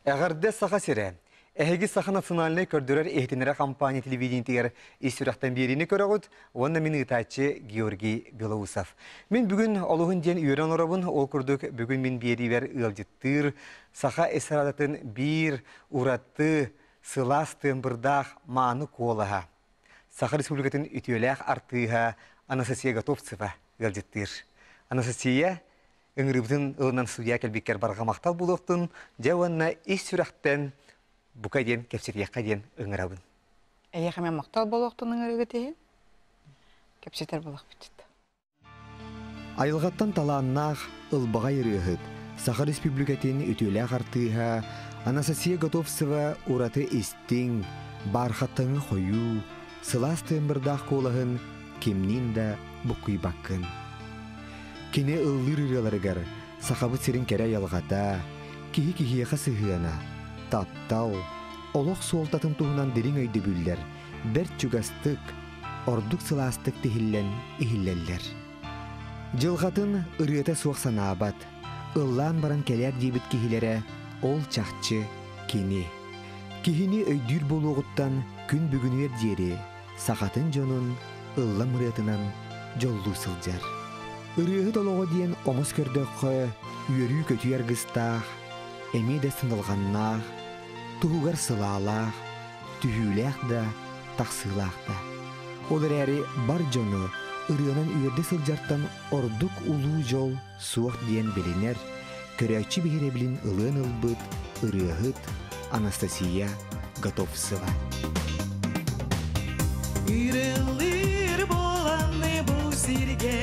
Эҕэрдэ Саха сирэ! Эһиги Саха национальнай көрдөрөр иһитиннэрэр компания телевидениетигэр ис сүрэхтэн биэриини көрөҕүт уонна мин ыытааччы Георгий Белоусов. Мин бүгүн олуһун диэн үөрэн олоробун, ол курдук бүгүн мин биэриибэр ыалдьыттыыр саха эстрадатын биир ураты сылаас тыамбырдаах мааны куолаһа, Саха Республикатын үтүөлээх артыыһа Анастасия Готовцева ыалдьыттыыр. Анастасия, ыҥырыыбытын ылынан судья кэлбиккэр барҕа махтал буолуохтун, дьэ уонна ис сүрэхтэн бука диэн кэпсэтиэххэ диэн ыҥырабын. Эйиэхэ мен махтал буолуохтун ыҥырыыгыт иһин кэпсэтэр буолахпыт. Айылҕаттан талааннаах, ылбаҕай ырыаһыт, Саха Республикатын үтүөлээх артыыһа Анастасия Готовцева ураты истиҥ, бархаттаҥы хойуу, сылаас тыамбырдаах куолаһын кимниин да буккуйбаккын. Кини ыллыыр ырыаларыгар Сахабыт сирин кэрэ айылҕата, киһи киһиэхэ сыһыана, таптал, олох суолтатын туһунан дириҥ өйдөбүллэр бэрт чугастык, ордук сылаастык тиһиллэн иһиллэллэр. Дьылҕатын ырыата суох санаабат, ыллаан баран кэлээр диэбит киһилэрэ ол чахчы кини. Киһини өйдүүр буолуоҕуттан күн бүгүнүгэр диэри сахатын дьонун ыллам ырыатынан дьоллуу сылдьар. Ырыаһыт олоҕо диэн омос көрдөххө үөрүү-көтүү аргыстаах, эмиэ да сыналҕаннаах, туһугар сылаалаах, түһүүлээх да, тахсыылаах да. Ол эрээри бар дьону ырыанан үөрдэ сылдьартан ордук улуу дьол суох диэн билинэр, көрөөччү биһирэбилин ылыан ылбыт ырыаһыт Анастасия Готовцева. Ырылыыр буоланы бу сиргэ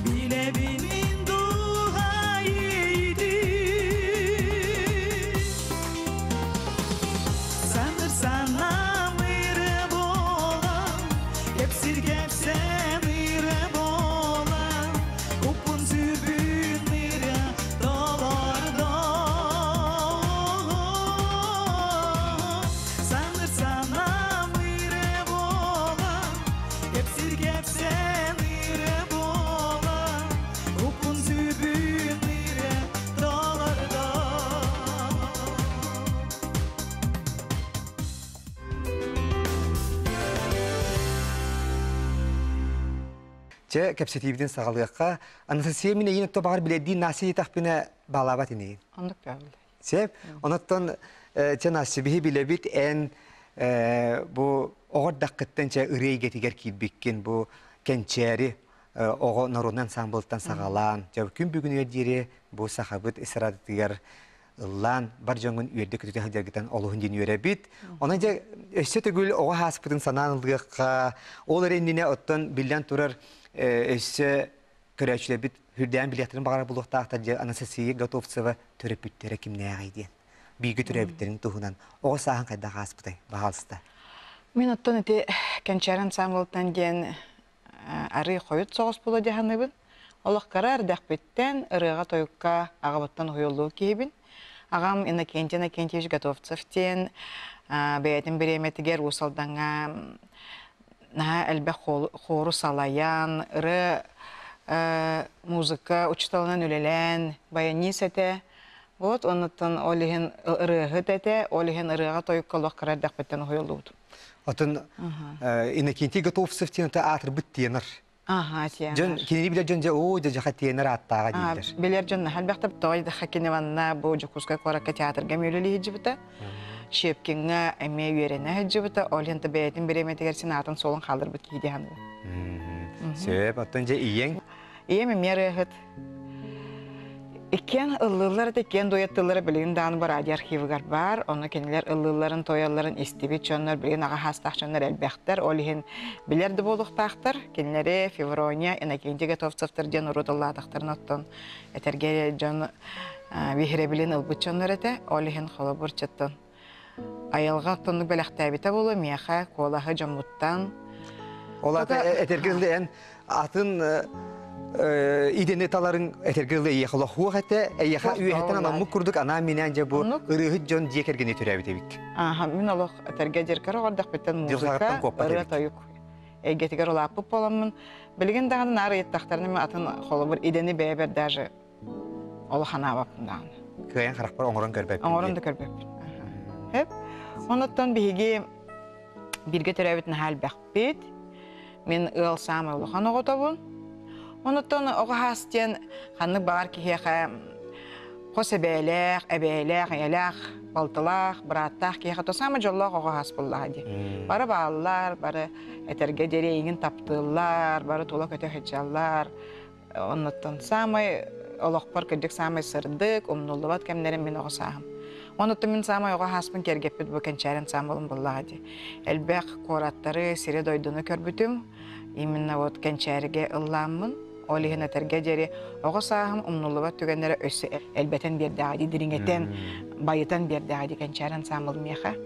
Билэбинин дууһайыйды Саныр санам ыры болан Кэпсир кэпсээн ыры болан Уппун сүрбүн ыры толордо Саныр санам ыры болан Кэпсир кэпсээн ыры болан Уппун сүрбүн ыры толордо Чэ, кэпсэтиибитин саҕалыахха. Анастасия мин эйиин отто баҕар билэрдиин Настя диэтэхпинэ баалаабат инигин. Оннук бөҕүллэр. Сеп, онуттан чэ Настя биһи билэбит эн бу оҕо эрдэххиттэн чэ ырыа эйгэтигэр киирбиккин бу кэнчээри оҕо норуотун ансаамбылыттан саҕалаан дьэ күн бүгүнүгэр диэри бу сахабыт эстрадатыгар ыллаан бар дьоҥҥун үөрдэ-көтүтэ сылдьаргытан олуһун диэн үөрэбит. Онон дьэ өссө төгүл оҕо ааспытын санаан ылыахха, ол эрэ иннинэ оттон биллэн турар өссө көрөөччүлэрбит үрдээн билиэхтэрин баҕарар буолуохтаахтар дьэ Анастасия Готовцева төрөппүттэрэ кимнээҕий диэн бииргэ төрөөбүттэрин туһунан оҕо сааһын хайдах ааспытай баҕалыста. Мин оттон ити Кэнчээри ансаамбылтан диэн арыы хойут соҕус буола дьаһаныбын. Олох кыра эрдэхпиттэн ырыаҕа-тойукка аҕабыттан уһуйуллуу киһибин. Аҕам Иннокентий Иннокентьевич Готовцев диэн бэйэтин бириэмэтигэр Уус Алдаҥҥа наһаа элбэх хуору салайан, ырыа музыка учууталынан үлэлээн баянист этэ. Вот оннуттан ол иһин ырыаһыт этэ, ол иһин ырыаҕа-тойукка олох кыра эрдэхпиттэн уһуйуллубутум. Атын Иннокентий Готовцев диэн аатырбыт тенор. Аха, тенор. Дьон кинини билэр дьон дьэ оо дьэ дьаха тенор ааттааҕа дииллэр. Билэр дьон наһаа элбэхтэр тоҕо даха кини манна бу Дьокуускай куоракка театрга эмиэ үлэлии сылдьыбыта. Щепкиҥҥа эмиэ үөрэнэ сылдьыбыта. Ол иһин бэйэтин бириэмэтигэр син аатын суолун хаалларбыт киһи дии саныыбын. Сөп, оттон дьэ ийэҥ? Ийэм эмиэ ырыаһыт. Иккиэн ыллыыллар этэ, иккиэн дуэттыыллара билигин даҕаны бу радио архивыгар баар. Ону кинилэр ыллыылларын, туойалларын истибит дьоннор, билигин аҕа саастаах дьоннор элбэхтэр. Ол иһин билэр да буолуохтаахтар. Кинилэри Феврония, Иннокентий Готовцевтар диэн урут ыллаатахтарын оттон этэргэ дьон биһирэбилин ылбыт дьоннор этэ. Ол иһин холобур чыттан айылҕа оттоннук бэлэхтээбитэ буолуо миэхэ куолаһы дьоммуттан. Ол ата этэргэ дылы эн атын идэни таларыҥ этэргэ дылы эйиэхэ олохуох этэ, эйиэхэ үөһэттэн анаммыт курдук анаан-минээн дьэ бу ырыаһыт дьон дьиэ кэргэни төрөөбүт эбит. Ааха, мин олох этэргэ дьэркэр оҕордохпуттан музыка, ырыа-тойук эйгэтигэр улааппыт буоламмын, билигин даҕаны наар ыйыттахтарына мин атын холобур идэни бэйэбэр даже. Ол ханаабаппын даҕаны. Кыайан харахпар оҥорон көрбөппүн. Оҥорон да көрбөппүн. Хөп. Онуттан биһиги бииргэ төрөөбүт наһаа элбэхпит. Мин ыал саамай улахан оҕотобун. Онуттан оҕо хаас диэн ханнык баҕар киһиэхэ хос эбээлээх, эбээлээх, ийэлээх, балтылаах, бырааттаах киһиэхэ то саамай дьоллоох оҕо хаас буоллаҕа дии. Бары бааллар, бары этэргэ диэри эйигин таптыыллар, бары тула көтө сылдьаллар. Оннуттан саамай олохпор кырдьык саамай сырдык, умнуллубат кэмнэрим мин оҕо сааһым. Онуттан мин саамай оҕо сааспын киэргэппит бу Кэнчээри ансаамбылым буоллаҕа дии. Элбэх куораттары, сири-дойдуну көрбүтүм. Именно вот Кэнчээригэ ыллааммын. Ол иһин этэргэ диэри оҕо сааһым умнуллубат түгэннэрэ өссө элбэтэн биэрдэҕэ дии, дириҥэтэн, байытан биэрдэҕэ дии Кэнчээри ансаамбыл миэхэ.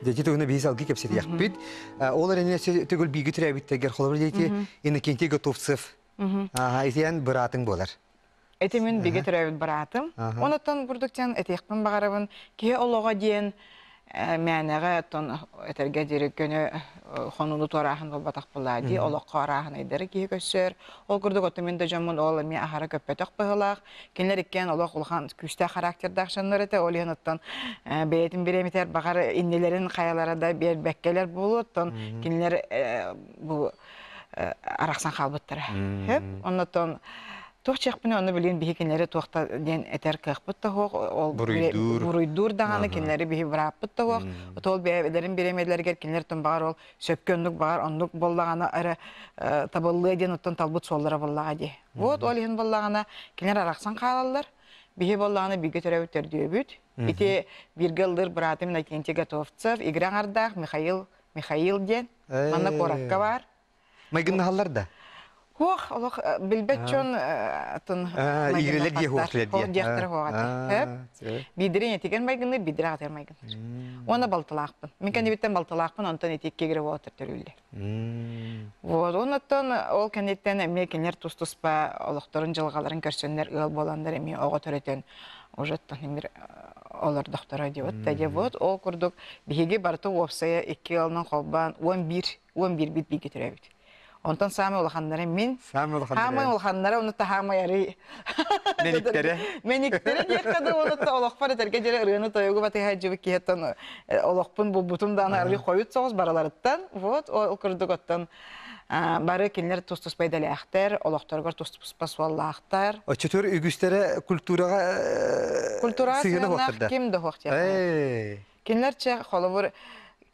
Дьэ туһуна биһи салгыы кэпсэтиэхпит. Ол эрэн төгүл бииргэ төрөөбүттэргэр холобур диэки Иннокентий Готовцев итиэн быраатыҥ буолар. Эти мин бигэ төрөөбүт быраатым. Онуттан бурдук диэн этиэхпин баҕарабын. Киһи олоҕо диэн мээнэҕэ оттон этэргэ диэри көнө хонууну туорааһын буолбатах буолаа дии олоххо арааһынайдары киһи көрсөр. Ол курдук оттон мин да дьоммун ол эмиэ аһара көппөтөх быһыылаах. Кинилэр иккиэн олох улахан күүстээх характердаах дьоннор этэ. Ол иһин оттон бэйэтин бириэмитигэр баҕар иннилэрин хайалара да биэрбэккэлэр буолуо. Оттон кинилэр бу арахсан хаалбыттара. Хөп. Оннотон туох чехпин онно билин биһи кинилэри туохта диэн этэр кыахпыт да суох ол буруйдуур буруйдуур даҕаны кинилэри биһи бырааппыт да суох ол бэйэлэрин бириэмэлэригэр кинилэр тон баҕар ол сөпкө оннук баҕар оннук буоллаҕына эрэ табыллыа диэн оттон талбыт суоллара буоллаҕа дии. Вот ол иһин буоллаҕына кинилэр арахсан хаалаллар. Биһи буоллаҕына бииргэ төрөөбүт төрдүөбүт. Ити бииргэ ыллыыр быраатым Иннокентий Готовцев, Игорь Аҥардаах, Михаил Михаил диэн. Манна куоракка баар. Майгыннаһаллар да? Хуох, олох билбэт дьон атын Игирэлэр диэ хуохтулар диэ. Диэхтэрэ хуох ати. Биирдэрин этигэн майгынныр, биирдэрэ аҕатыгар майгынныр. Уонна балтылаахпын. Мин кэннибиттэн балтылаахпын, онтон ити икки игирэ уолаттар төрүүллэр. Вот, оннуттан ол кэнниттэн эмиэ кинилэр тус-туспа олохторун дьылҕаларын көрсөннөр ыал буоланнар эмиэ оҕо төрөтөн уже оттон имир олордохторо диэбит да дьэ вот ол курдук биһиги барыта уопсайа икки ыалынан холбоон 11 11-бит бииргэ төрөөбүт. Онтон саамай улаханнара мин. Саамай улаханнара. Саамай улаханнара, ону таһаамай арый. Мэниктэрэ. Мэниктэрэ диэххэ да ону олохпор этэргэ дьэрэ ырыаны тойугу батыһа дьыбыт киһиттэн олохпун булбутум даҕаны арый хойут соҕус бараларыттан. Вот ол курдук оттон бары кинилэр тус-туспа идэлээхтэр, олохторугар тус-туспа суоллаахтар. Оччотугар үгүстэрэ культураҕа Культураҕа сыһыана сыһыаннаах ким да суох диэххэ. Кинилэр чэ холобур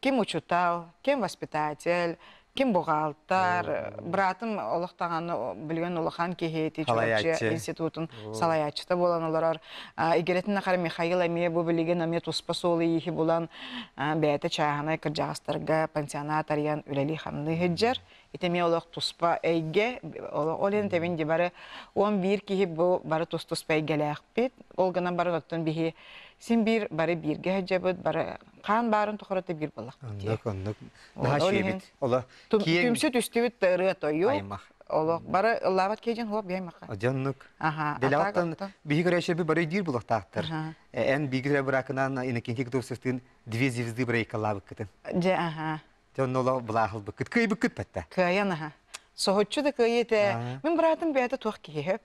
ким учутал, ким воспитатель, ким бухгалтер, братым олох даҕаны билигин улахан киһи ити Чурапчы институтун салайааччыта буолан олорор. Игирэтин ахара Михаил эмиэ бу билигин эмиэ туспа суолу-ииһи булан бэйэтэ чааһынай кырдьаҕастарга пансионат арыйан үлэлии-хамныы сылдьар. Ити эмиэ олох туспа эйгэ, ол иһин тэбин ди бары 11 киһи бу бары тус-туспа эйгэлээхпит. Ол гынан баран оттон биһи син биир бары бииргэ сылдьабыт, бары хаан баарын тухары биир буоллахпыт. Оннук, оннук. Наһаа үчүгэйбит. Оло киэҥ түмсү түстүбүт да ырыа тойук. Аймах. Олох бары ыллаабат киһи хуоп биһи Дьоннук. Дэлэҕиттэн биһи көрөөччү бары өйдүүр булуохтаахтар. Эн биһиги быракынан Иннокентий Готовцевтыын две звезды брейкалаабыккытын. Дьэ, аха. Дьонно олох былаахылбыккыт. Кыайбыккыт бэтте. Кыайан аха. Соһуччу да кыайыы этэ. Мин быраатым бэйэтэ туох киһи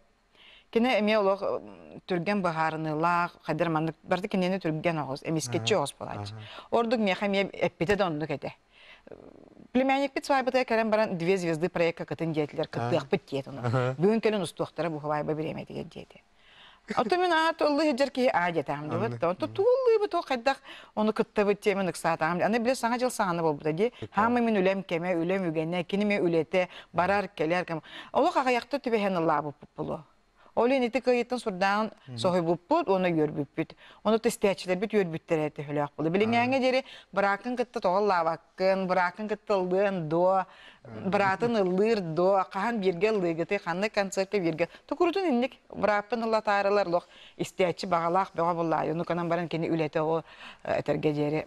Кини эмиэ олох түргэн быһаарыныылаах, хайдах маннык барыта кинини түргэн оҕус, эмискэччи оҕус буолааччы. Ордук миэхэ эмиэ эппитэ да оннук этэ. Племянникпит свайбытыгар кэлэн баран «Две звезды» проекка кытын диэтилэр, кыттыахпыт диэт ону. Бүгүн кэлэн устуохтара бу свайба бириэмэтигэр диэтэ. Оттон мин аа туллуу сылдьар киһи аа диэтэҕим дыбыт. Онтон тууллуубут ол хайдах ону кыттабыт диэмин ыксаатаҕым. Аны бile саҥа дьыл саҥаны буолбута дии. Хаамай мин үлэм кэмэ, үлэм үгэнэ, кини эмиэ үлэтэ, барар, кэлэр кэм. Олох аҕыйахта түбэһэн ыллаабыппыт буолуо. Ол иһин ити кыайыттан сурдаан соһуйбуппут уонна үөрбүппүт. Ону тестээччилэрбит үөрбүттэрэ төһөлөөх буолуо. Билиҥҥээҥҥэ диэри бырааккын кытта тоҕо ыллаабаккын, бырааккын кытта ыллыан дуо, быраатын ыллыыр дуо, хаһан бииргэ ыллыыгытый, ханнык концертка бииргэ. Тукурутун инник бырааппын ыллатаарылар лох истээччи баҕалаах бөҕө буллаайы. Ону гынан баран кини үлэтэ ол этэргэ диэри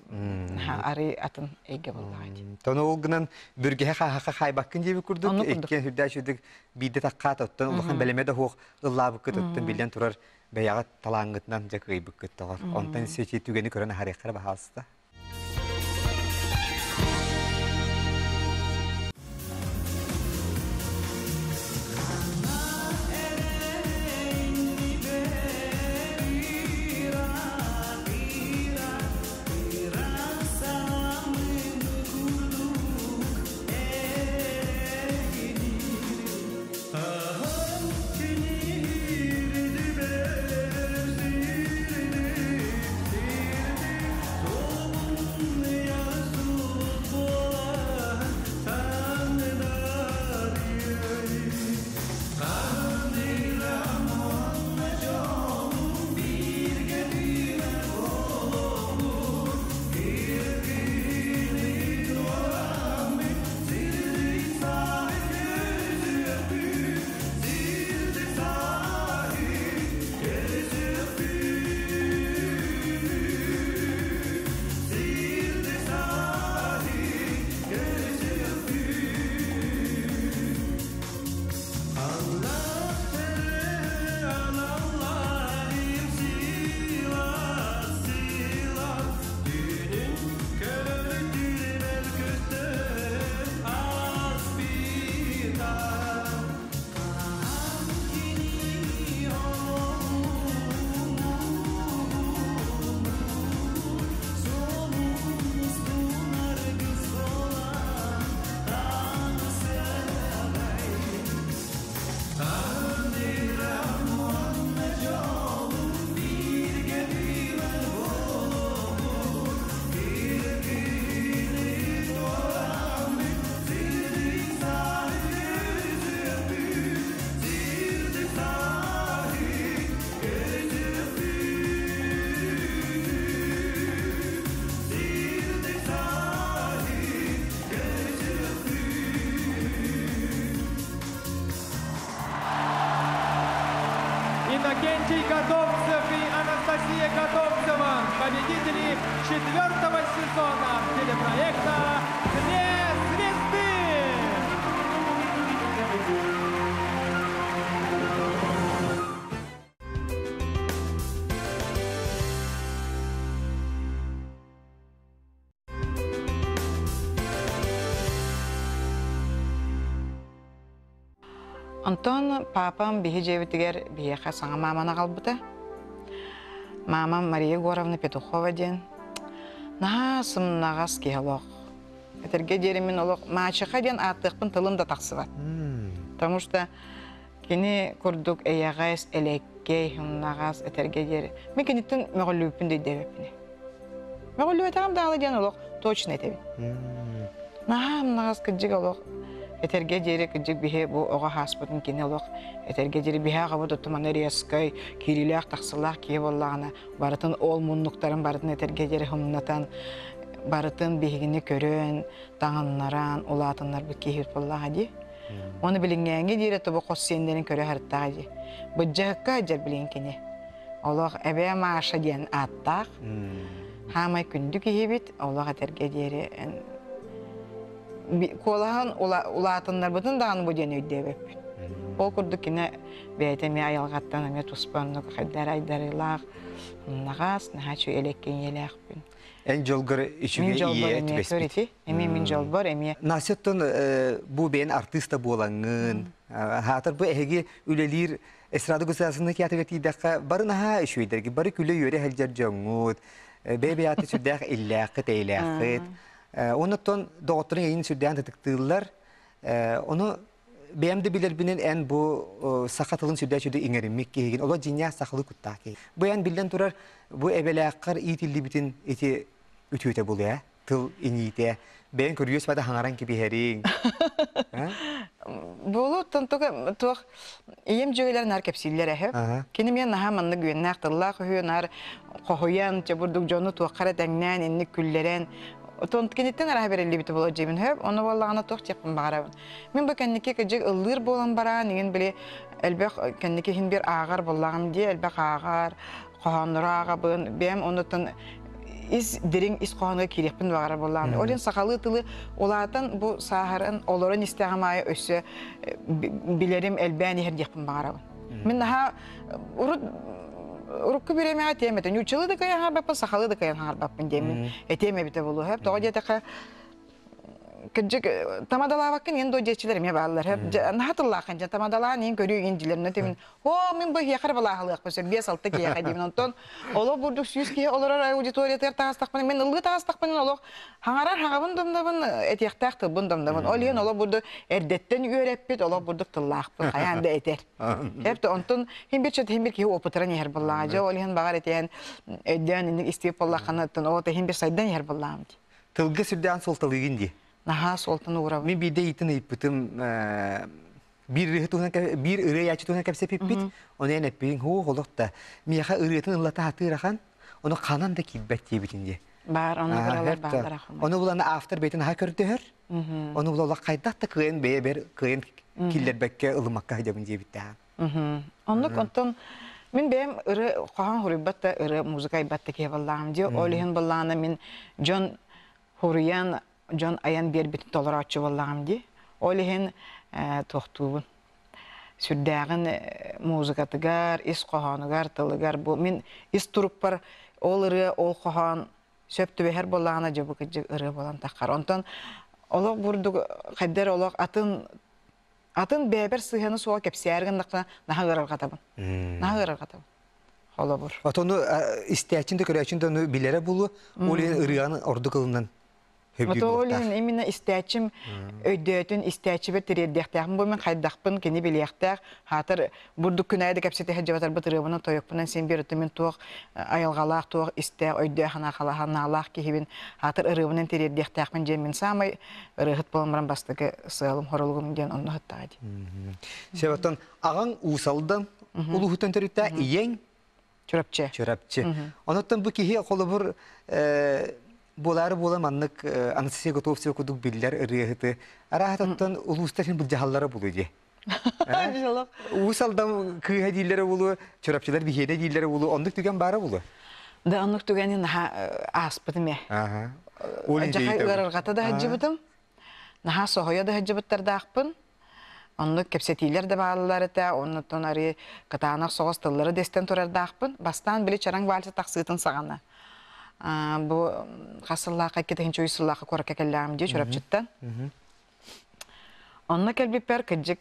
арый атын эйгэ буллаҕа дии. Тону ол гынан бүргэһэ хааһахха хаайбаккын диэбит курдук, иккиэн үрдээх үчүгдүк биирдэ таххаат оттон улахан бэлэмэ да суох ыллаабыккыт оттон биллэн турар бэйэҕит талааҥҥытынан дьэ кыайбыккыт тоҕор. Онтон сечи түгэни көрөн аһарыаххара баһаалыста. Иннокентий Готовцев и Анастасия Готовцева, победители четвертого сезона телепроекта «Две звезды». Онтон папам биһи дьиэбитигэр биһиэхэ саҥа мааманы аҕалбыта. Маамам Мария Егоровна Петухова диэн наһаа сымнаҕас киһи олох. Этэргэ диэри мин олох мачеха диэн ааттыахпын тылым да тахсыбат. Потому что кини курдук эйэҕэс, элэккэй, сымнаҕас этэргэ диэри мин киниттэн мөҕүллүбүппүн да өйдөөбөппүн. Мөҕүллүбэтэҕим даҕаны диэн олох точно этэбин. Наһаа амнаҕас кырдьык олох этэргэ диэри кырдьык биһи бу оҕо ааспытын кини олох этэргэ диэри биһи аҕабыт оттумана резкай киириилээх тахсылаах киһи буоллаҕына барытын ол муннуктарын барытын этэргэ диэри хомнатан барытын биһигини көрөн таҥыннаран улаатыннарбыт киһи буоллаҕа дии. Оны билиҥҥээҥҥи диэри тобу хос сиэннэрин көрө сырыттаҕа дии. Быдьаһыкка сылдьар билигин кини. Олох эбээ Маша диэн ааттаах. Хаамай күндү киһибит, олох этэргэ диэри куолаһын улаатыннарбытын даҕаны бу диэн өйдөөбөппүн. Ол курдук кини бэйэтэ эмиэ айылҕаттан эмиэ туспа оннук хайдар айдарыылаах, наҕаас, наһаа үчүгэй элэккин ийэлээхпин. Эн дьолгор үчүгэй ийэ түбэспит. Эмиэ мин дьолбор эмиэ. Настя оттон бу бэйэн артыыс да буолаҥҥын, хаатар бу эһиги үлэлиир Эстрада государственнай театрга тиийдэххэ, бары наһаа үчүгэйдэргит, бары күлэ-үөрэ сылдьар дьоҥҥут, бэйэ-бэйэҕит сүрдээх иллээххит, эйэлээххит. Оннуттан доҕотторуҥ эйигин сүрдээн ытыктыыллар. Ону бэйэм да билэрбинэн эн бу саха тылын сүрдээх үчүгэй иҥэриммит киһигин, олох дьиҥнээх сахалыы куттаах киһи. Бу эн биллэн турар, бу эбэлээххэр иитиллибитин ити үтүөтэ буолуо, тыл иниитэ бэйэҥ көрүөс бада хаҥаран кэбиһэриҥ. Буолуоттан туга туох ийэм дьүөгэлэр наар кэпсииллэр эһэ. Кини мен наһаа маннык үөннээх тыллаах үһү наар хоһуйан чэ бурдук дьону туохха эрэ тэҥнээн инник күллэрэн Отон киниттэн араһа бэриллибитэ буолуо дьиэбин хөп ону буоллаҕына туох диэхпин баҕарабын. Мин бу кэнники кыдьык ыллыыр буолан бараан иҥин били элбэх кэнники иһин бир ааҕар буоллаҕым дии элбэх ааҕар хоһооннору ааҕабын бэйэм оннуттан ис дириҥ ис хоһоонугар киириэхпин баҕарар буоллаҕым. Ол иһин сахалыы тылы улаатан бу сааһыран олорон истэҕим аайы өссө билэрим элбээн иһэр диэхпин баҕарабын. Мин наһаа урут урукку бириэмэҕэ этиэм этэ. Нууччалыы да кыайан хаалбаппын, сахалыы да кыайан хаалбаппын диэммин этиэм эбитэ буолуо. Тоҕо диэтэххэ кырдьык тамадалаабаккын иэн доо диэччилэр эмиэ бааллар. Наһаа тыллааххын дьэ тамадалаан иин көрүү иин дилэрнэ тимин оо мин бу иһиэхэр балааһылыахпын сөп 5-6 киһиэхэ диибин онтон олох бурдук 100 киһи олорор аудиториятыгар таҕыстахпына мин ыллыы таҕыстахпына олох хаҥарар хаҥабын домнобун этиэхтээх тылбын домнобун ол иһин олох бурдук эрдэттэн үөрэппит олох бурдук тыллаахпын хайаан да этэр Эпте онтон хин бир чөт хин бир киһи опытыран иһэр буоллаҕа дьэ ол иһин баҕар этиэн өйдөөн инник истиэп буоллаххына оттон хин бир сайдан иһэр буоллаҕым дии Тылга сүрдээн суолталыыгын дии. Наһаа суолтан уурабын. Мин биирдэ иитин ыйыппытым биир ырыа туһунан биир ырыа туһунан кэпсэпиппит. Ону эн эппиҥ һуу олох да миэхэ ырыатын ыллата сатыыр ахан ону ханан да киирбэт диэбитин дии. Баар ону ырыалар бааллар ахын. Ону булан автор бэйтин аха көрдөһөр. Ону була хайдах да кыайан бэйэ кыайан киллэрбэккэ ылымакка сылдьабын диэбиттээх. Оннук онтон мин бэйэм ыры хоһоон хуруйбат да ыры музыка айбат да киһи буоллаҕым дии. Ол иһин буоллаҕына мин дьон хуруйан дьон айан биэрбитин толорооччу буоллаҕым дии. Ол иһин туохтуубун. Сүрдээҕин музыкатыгар, ис хоһоонугар, тылыгар бу мин ис турукпар ол ырыа, ол хоһоон сөп түбэһэр буоллаҕына дьэ бу кырдьык ырыа буолан таххар. Онтон олох бурдук хайдар олох атын атын бэйэбэр сыһыаны суоҕа кэпсээри гыннахпына наһаа ыарырҕатабын. Наһаа ыарырҕатабын. Холобур. Отону истээчин да көрөөчүн да ону билэрэ буолуо. Ол иһин ырыаны ордук ылынан Ото ол иһин именно истээччим өйдөөтүн истээччибэр тириэрдиэхтээхпин бу мин хайдахпын кини билиэхтээх хаатар бурдук күн аайы да кэпсэтэ сылдьыбатарбыт ырыабынан тойукпунан син биир мин туох айылҕалаах туох истээх өйдөөх санаалаах киһибин хаатар ырыабынан тириэрдиэхтээхпин диэн мин саамай ырыаһыт буолан баран бастакы сыалым хоролугум диэн онно сыттаҕа дии. Себеттон аҕаҥ Уус-Алдан улууһуттан төрүттээх ийэҥ Чурапчы. Чурапчы. Онуттан бу киһи холобур буолаары буола маннык Анастасия Готовцева курдук биллэр ырыаһыты арааһатыттан улуустар иһин былдьаһаллара булуй дии. Уус Алдан кыыһа дииллэрэ буолуо, Чурапчылар биһиэнэ дииллэрэ буолуо, оннук түгэн баара буолуо? Да оннук түгэни наһаа ааспытым ээ. Дьахай ыарырҕата да сылдьыбытым. Наһаа соһуйа да сылдьыбыттардаахпын. Оннук кэпсэтиилэр да бааллар этэ, оннуттан арыы кытаанах соҕус тыллары да истэн турардаахпын. Бастаан били чараҥ вальса тахсыытын саҕана. Бу хас сыллаахха 2003 сыллаахха куоракка кэллэҕим дии Чурапчыттан. Онно кэлбиппэр кырдьык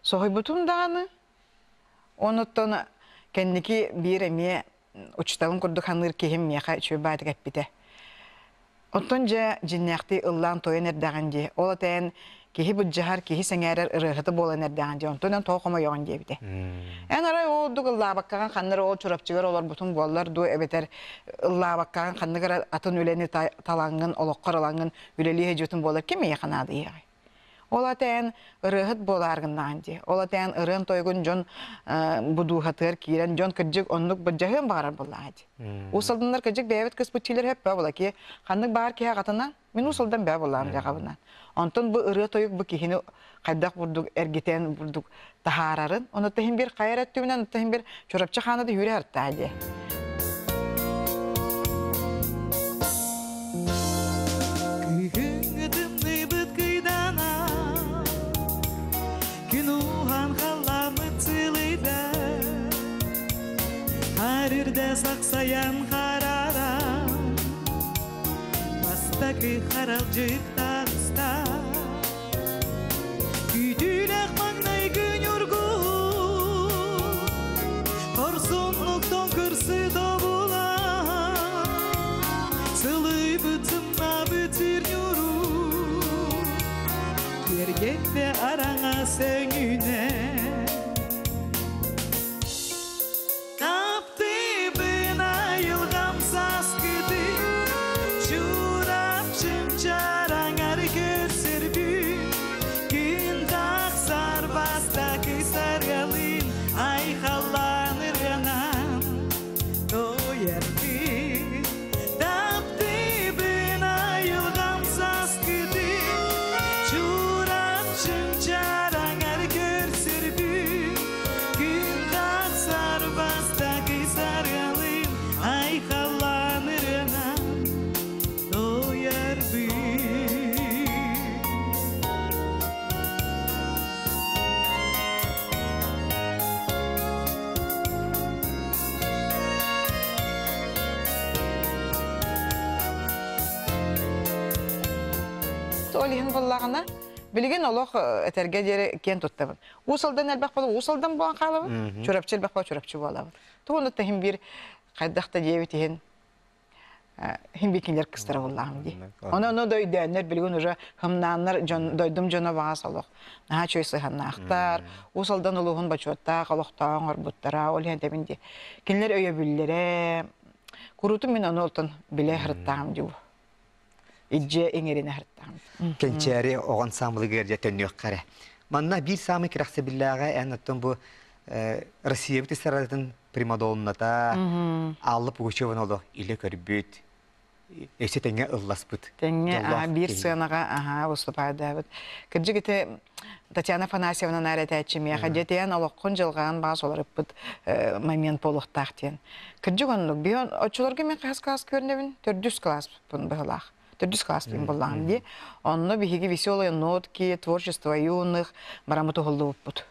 соһуйбутум даҕаны. Онуттан кэнники биир эмиэ учууталым курдук саныыр киһим миэхэ үчүгэй баайдык эппитэ. Оттон дьэ дьиннээхтии ыллаан тойон эрдэҕин дии. Ол этээн киһи былдьаһар, киһи сэҥээрэр ырыаһыта буолан эрдэҕин дии. Онтон эн тоҕо хомойоҕун диэбитэ. Эн арай ол ордук ыллаабаккаҕын ханна эрэ ол Чурапчыгар олорбутуҥ буоллар дуу эбэтэр ыллаабаккаҕын ханнык эрэ атын үлэни талаҥҥын, олоххор ылаҥҥын үлэлии сылдьыбытыҥ буоллар ким эйиэхэ наадыйыаҕай? Ол этээн ырыаһыт буолааргыннаҕын дии. Ол этээн ырыан-тойугун дьон будууһатыгар киирэн дьон кырдьык оннук былдьаһыан баҕарар буоллаҕа дии. Уус Алданнар кырдьык бэйэбит кыспыт чилэр хөппө була ки ханнык баар киһи аҕатынан мин Уус Алдан бэйэ буоллаҕым дьаҕабынан. Онтон бу ырыа-тойук бу киһини хайдах бурдук эргитэн бурдук таһаарарын, ону иһин бир хайа эрэ өттүбүнэн, ону иһин бир Чурапчы хаана да үүрэ артаа дии. Күһүҥҥү тымныыбыт кыйдана, Күн ууһан халламмыт сылыйда, Хаар үрдэ сахсайан харара, Бастакы харалдьык таҕыста. Күүтүүлээх маҥнайгы ньургуһун, Хорсуннуктан кырсы тобулан, Сылыйбыт сымнабыт сир ньурун, Киэргэттэ араҥас өҥүнэн. Таптыыбын айылҕам сааскытын, Чурапчым чараҥар көрсөрбүн, Күн тахсар бастакы сарыалын, Айхаллаан ырыанан тоойорбун. Таптыыбын айылҕам сааскытын, Чурапчым чараҥар көрсөрбүн, Күн тахсар бастакы сарыалын, Айхаллаан ырыанан тоойорбун. Ол иһин буоллаҕына, билигин олох этэргэ диэри киэн туттабын. Уус Алдан элбэх буола Уус Алдан буолан хаалабын, Чурапчы элбэх буола Чурапчы буолабын. Тугун да иһин биир хайдах да диэбит иһин иһин биир кинилэр кыстара буоллаҕым дии. Ону ону да өйдөөннөр билигин уже хымнааннар дьон дойдум дьоно баҕас олох наһаа үчүгэй сыһыаннаахтар. Уус Алдан улууһун бочуоттаах олохтооҕун оҥорбуттара ол иһин этэбин дии. Кинилэр өйөбүллэрэ куруутун мин ону олтон билэ сырыттаҕым дии. Илдьэ иҥэринэ сырыттаҕым. Кэнчээри оҕо ансаамбылыгар дьэ төннүөххэ эрэ. Манна биир саамай кэрэхсэбиллээҕэ эн оттон бу Россиябыт эстрадатын примадонната Алла Пугачеваны олох илэ көрбүт, өссө тэҥҥэ ылласпыт. Тэҥҥэ биир сыанаҕа аһаа выступадаабыт. Кырдьык ити Татьяна Афанасьевна наар этээччи миэхэ дьэ олоххун дьылҕаан баас олоруппут момент буолуохтаах диэн. Кырдьык оннук. Биһи оччолорго мен хаһыс класс көрүнэбин? Төрдүс класспын быһылаах. Төрдүс класспын буллаҕым дии. Онно биһиги веселые нотки, творчество юных барамыт уһуллубуппут.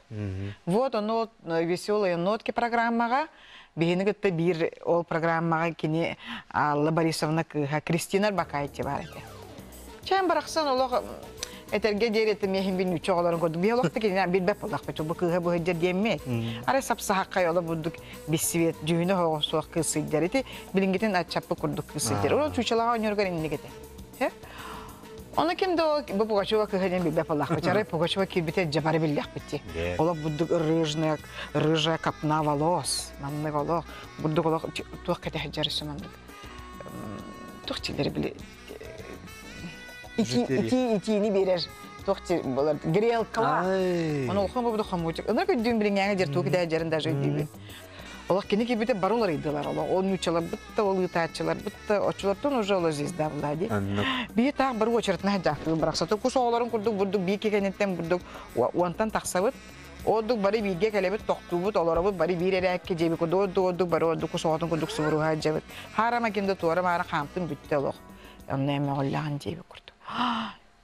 Вот ону веселые нотки программаҕа биһини кытта биир ол программаҕа кини Алла Борисовна кыыһа Кристина Арбакайте баар этэ. Чээн барахсан олох этэргэ диэри этим миэхин бин үчү оҕолорун курдук биһи олохто кинини билбэт буоллахпыт бу кыыһа быһыдьар диэммит арай сапсаһаххай оло бурдук бисвет дьүһүнэ оһоҕо суох кыыс сылдьар ити билиҥҥитин аччаппы курдук кыыс сылдьар ол чуучалаҕа оонньуургар инник этэ Ону ким да бу Пугачева кыһа диэн билбэт буоллахпыт. Арай Пугачева киирбитэ дьэ бары биллэхпит дии. Олох бурдук рыжная, рыжая копна волос. Маннык олох бурдук олох туох кэтэһэр дьарысы маннык. Туох тилleri били итии итиини биэрэр туох болар грелкала. Ону улахан бу хомуучук. Ынырык өйдүүн билиҥҥээҥи дьэр туох кэтэһэр дьэрин даже өйдүүбүн. Олох кини киирбитэ бары уларыйдылар. Олох ол нууччаларбыт да, ол ыытааччыларбыт да, оччолортон уже ол звезда была дии. Бии таах бары очередна сылдьаахтыы барахсаты кус оҕолорун курдук бурдук бии кэнниттэн бурдук уонтан тахсабыт. Ордук бары бииргэ кэлэбит, тохтуубут, олоробут, бары биир эрээккэ дьиэбит курдук ордук ордук бары ордук кус оҕотун курдук субуруһа дьэбит. Хаарама ким да туора-маара хаамтын бүттэ олох. Онно эмэҕиллэҕин диэбит курдук.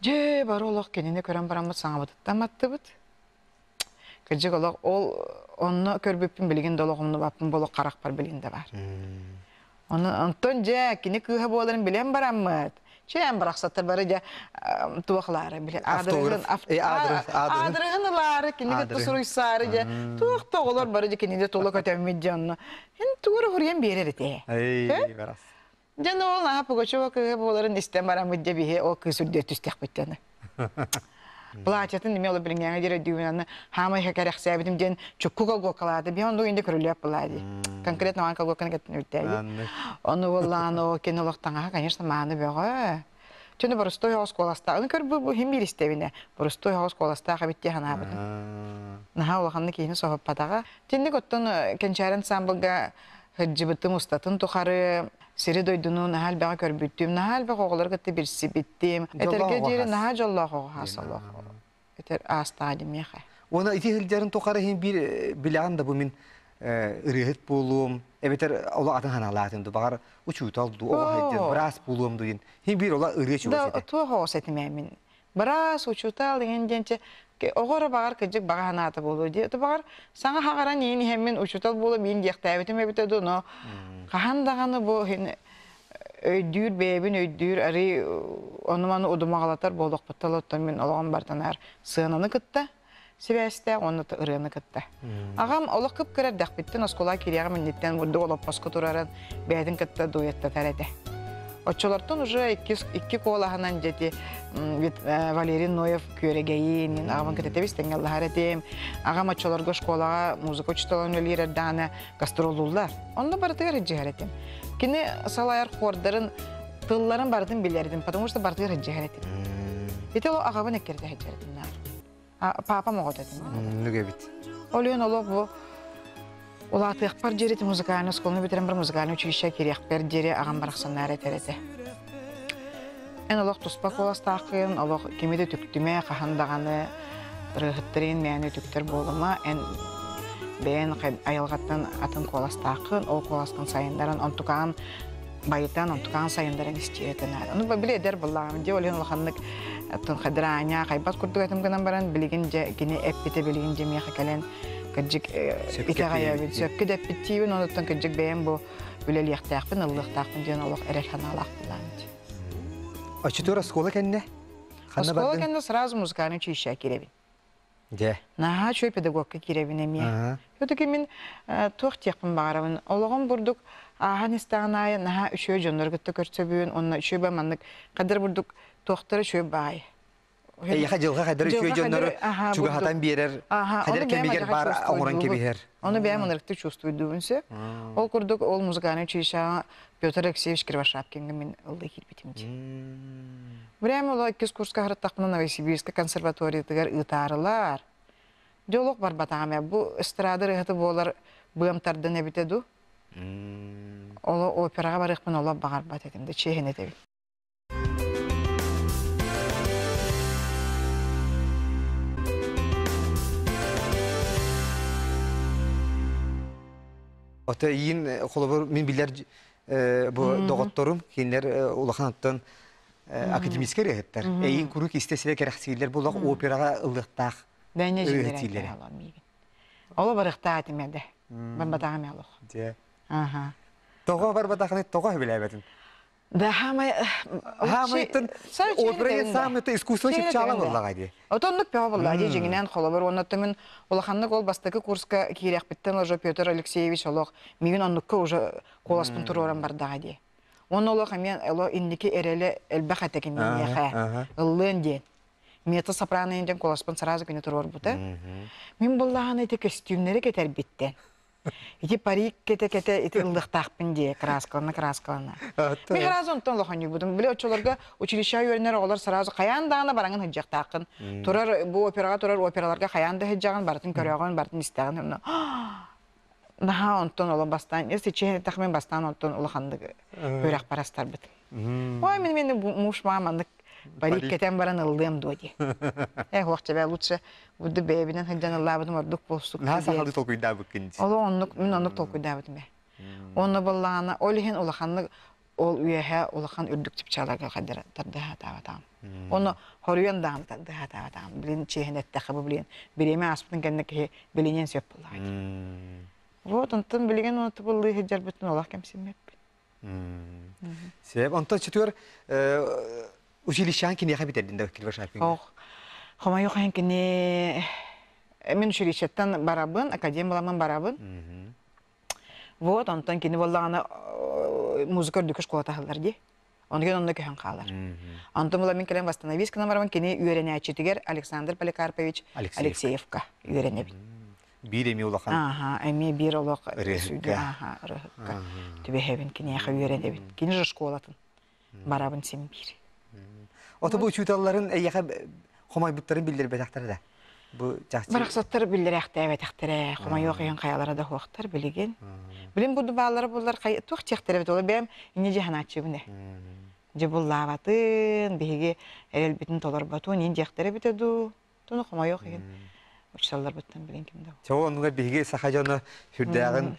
Дьэ, бары олох кинини көрөн бараммыт саҥабытыттан маттыбыт. Кырдьык олох ол онно көрбүппүн билигин да олох умнубаппын бу олох харахпар билигин да баар. Ону онтон дьэ кини кыыһа буоларын билэн бараммыт. Чээн барахсаттар бары дьэ туохлаары билэ аадырыһын аадырыһын ылаары кини кытта суруйсаары дьэ туох да оҕолор бары дьэ кинини тула көтөммүт дьэ онно эн тугу эрэ хуруйан биэрэр этэ. Дьэ ол наһаа Пугачева кыыһа буоларын истэн бараммыт дьэ биһи ол кыыс үрдүгэр түстэхпит дьоно. Платьятын эмиэ ол билиҥҥээҥи диэри өйдүүбүн аны хаамай кэрэхсээбитим диэн чукку колгуоккалаата биһи оннук инде көрүлүөп была дии. Конкретно маан колгуокканы кэттин үттээди. Ону буоллаан о кини олох таҥаһа конечно мааны бөҕө. Чөнө боростуой оҕус куоластаах. Аны көр бу хим биир истэбинэ. Боростуой оҕус куоластаах эбит дии санаабытым. Наһаа улаханнык киһини соһуппатаҕа. Тинник оттон Кэнчээри ансамблга Сылдьыбытым устатын тухары сири-дойдуну наһаа элбэҕи көрбүтүм, наһаа элбэх оҕолору кытта билсибитим. Этэргэ диэри наһаа дьоллоох оҕо хаас олох. Этэр аастаҕа димиэхэ. Уонна ити сылдьарын тухары иһин биир билэҕин да бу мин ырыаһыт буолуом, эбэтэр олох атын ханаалаатым ду, баҕар учуутал дуу, оҕо сылдьан, быраас буолуом дуу диэн. Иһин биир ола ырыа чугас этэ. Туох оҕус этим мин. Быраас, учуутал иҥин диэн оҕо эрэ баҕар кырдьык баҕа санаата буолуо дии. Это баҕар саҥа хаҕаран иин иһэммин учуутал буолуом иин диэхтээбитим эбитэ дуу, но хаһан даҕаны бу өйдүүр бэйэбин өйдүүр арый ону-маны удумаҕалатар буолуохпуттан оттон мин олоҕум бартанаар сыананы кытта сибээстээх уонна ырыаны кытта. Аҕам олох кып-кыра эрдэхпиттэн оскуола киириэҕим инниттэн бурдук олоппоско турарын бэйэтин кытта дуэттатар этэ. Оччолортон уже икки куолаһынан дьэти Валерий Ноев күөрэгэйин аҕабын кытта тэбис тэҥҥэ этим. Аҕам оччолорго школаҕа музыка учууталын үлэлиир эрдэҕинэ гастроллууллар. Онно барытыгар илдьиһэр этим. Кини салайар хуордарын тылларын барытын билэр этим, потому что барытыгар илдьиһэр этим. Ити ол аҕабын эккирэтэ сылдьар этим наар. Папам оҕото этим. Нүк эбит. Олүөн олох бу улаатыахпар диэри музыкальный оскуоланы бүтэрэн бар музыкальный училище кириэхпэр диэри аҕам барахсаннаары этэр этэ. Эн олох туспа куоластааххын, олох кими да үтүктүмэ, хаһан даҕаны ырыаһыттарын мээнэ үтүктэр буолума, эн бэйэн айылҕаттан атын куоластааххын, ол куоласкын сайыннаран, онтукаҕын байытан, онтукаҕын сайыннаран истиэрэтэ наада. Ну, били эдэр буоллаҕым, дьэ ол иһин улаханнык хайдыраанньа хайбат курдук этим гынан баран, билигин дьэ кини эппитэ билигин дьэ миэхэ кэлэн кырдьык итэҕэйэбин, сөпкө да эппиттиибин, онуттан кырдьык бэйэм бу үлэлиэхтээхпин, ыллыахтаахпын диэн олох эрэл санаалаах буоллаҕым. Оччотугар оскуола кэннэ? Ханна Оскуола кэннэ сразу музыкальный училище киирэбин. Дьэ. Наһаа үчүгэй педагогка киирэбин эмиэ. Все-таки мин туох диэхпин баҕарабын. Олоҕум бурдук ааһан истэҕин аайы наһаа үчүгэй дьоннору кытта көрсөбүн уонна үчүгэй маннык хадыр бурдук туохтара үчүгэй баай. Эйиэхэ дьылҕа хайдар үчүгэй дьоннору чугаһатан биэрэр, хайдар кэмигэр баар оҥорон кэбиһэр. Ону бэйэм ынырыктык чувствуйдуубун сөп. Ол курдук ол музыкальный училищеҕа Петр Алексеевич Кривошапкиҥҥа мин ыллыы киирбитим дии. Прямо ол иккис курска сырыттахпына Новосибирскай консерваториятыгар ыытаарылар. Дьэ олох барбатаҕым ээ. Бу эстрада ырыаһыта буолар быам тардан эбитэ дуу. Оло операҕа барыахпын олох баҕарбат этим да чиэһин этэбин. Ото иин холобур мин билэр бу доҕотторум кинилэр улахан оттон академическай ырыаһыттар. Эйин куруук истэ сирэ кэрэхсииллэр булах операҕа ыллыахтаах ырыаһыттииллэрэ. Оло барыахтаах этим эдэ. Барбатаҕым олох. Дьэ. Тоҕо барбатахыны тоҕо сөбүлээбэтин? Да хаамай Хаамайтын опера самый искусство чыпчаала буоллаҕа дии. Отоннук бөҕө буоллаҕа дии дьиҥинэн холобур уонна мин улаханнык ол бастакы курска киириэхпиттэн уже Петр Алексеевич олох миигин оннукка уже куоласпын туруоран бардаҕа дии. Уонна олох эмиэ оло инники эрэлэ элбэх этэ киниэхэ ыллыан диэн. Мета сопрано диэн куоласпын сразу күнү туруорбута. Мин буллаҕына ити көстүүмнэри кэтэрбиттэн. Ити парик кэтэ-кэтэ ити ыллыахтаахпын дии, краскалана-краскалана. Мин сразу онтон олохонньуйбутум. Били оччолорго училищеҕа үөрэнэр оҕолор сразу хайаан даҕаны бараҥын сылдьыахтааххын. Турар бу операҕа турар операларга хайаан да сылдьаҕын, барытын көрөҕүн, барытын истэҕин. Наһаа онтон оло бастаан, если честно эттэххэ, мин бастаан онтон улаханнык үрэх барастарбыт. Ой, мин мени муж маманнык парик кэтэн баран ыллыам дуо дии. Э, хуохча лучше буду бэйэбинэн сылдьан ыллаабытым ордук буолсук. Наһаа сахалыы толкуйдаабыккын. Оло оннук, мин оннук толкуйдаабытым ээ. Онно боллаҕына, ол иһин улаханнык ол үөһэ улахан үрдүк чыпчааларга хаддара тардыһаатаабатаҕым. Ону хоруйан даҕаны тардыһаатаабатаҕым. Билин чиэһин эттэххэ бу билин бириэмэ ааспытын кэннэ киһи билиниэн сөп буоллаҕа дии. Вот онтон билигин оны тыбыллыы сылдьарбытын олох кэмсиммэппин. Сөп. Онтон чөтүөр училищеҕын киниэхэ бүтэрдин да Кривошапкиҥҥа? Ох, хомойуох иһин кини мин училищеттан барабын, академия буоламмын барабын. Вот, онтон кини буоллаҕына музыка үрдүкү школата аһыллар дии. Онугун онно көһөн хаалар. Онтон була мин кэлэн восстановись гынан барабын кини үөрэнээччитигэр Александр Поликарпович Алексеевка үөрэнэбин. Биир эмиэ улахан. Ааха, эмиэ биир олох ырыаһыкка. Ааха, ырыаһыкка. Түбэһэбин, киниэхэ үөрэнэбин. Кини же школатын барабын син биир. Ото бу учууталларын эйиэхэ хомойбуттарын биллэрбэтэхтэрэ да? Бу чахчы... Барахсаттар биллэрээхтээбэтэхтэрэ, хомойуох иһин хайалара да суохтар билигин. Билин бу бааллара буллар туох диэхтэрэ эбит, ол бэйэм инньэ дьаһанааччыбын ээ. Дьэ буллаабатын, биһиги эрэлбитин толорботун, иин диэхтэрэ эбитэ дуу, туну хомойуох иһин учууталларбыттан билин ким да. Чэ, оннугар биһиги саха дьоно сүрдээҕин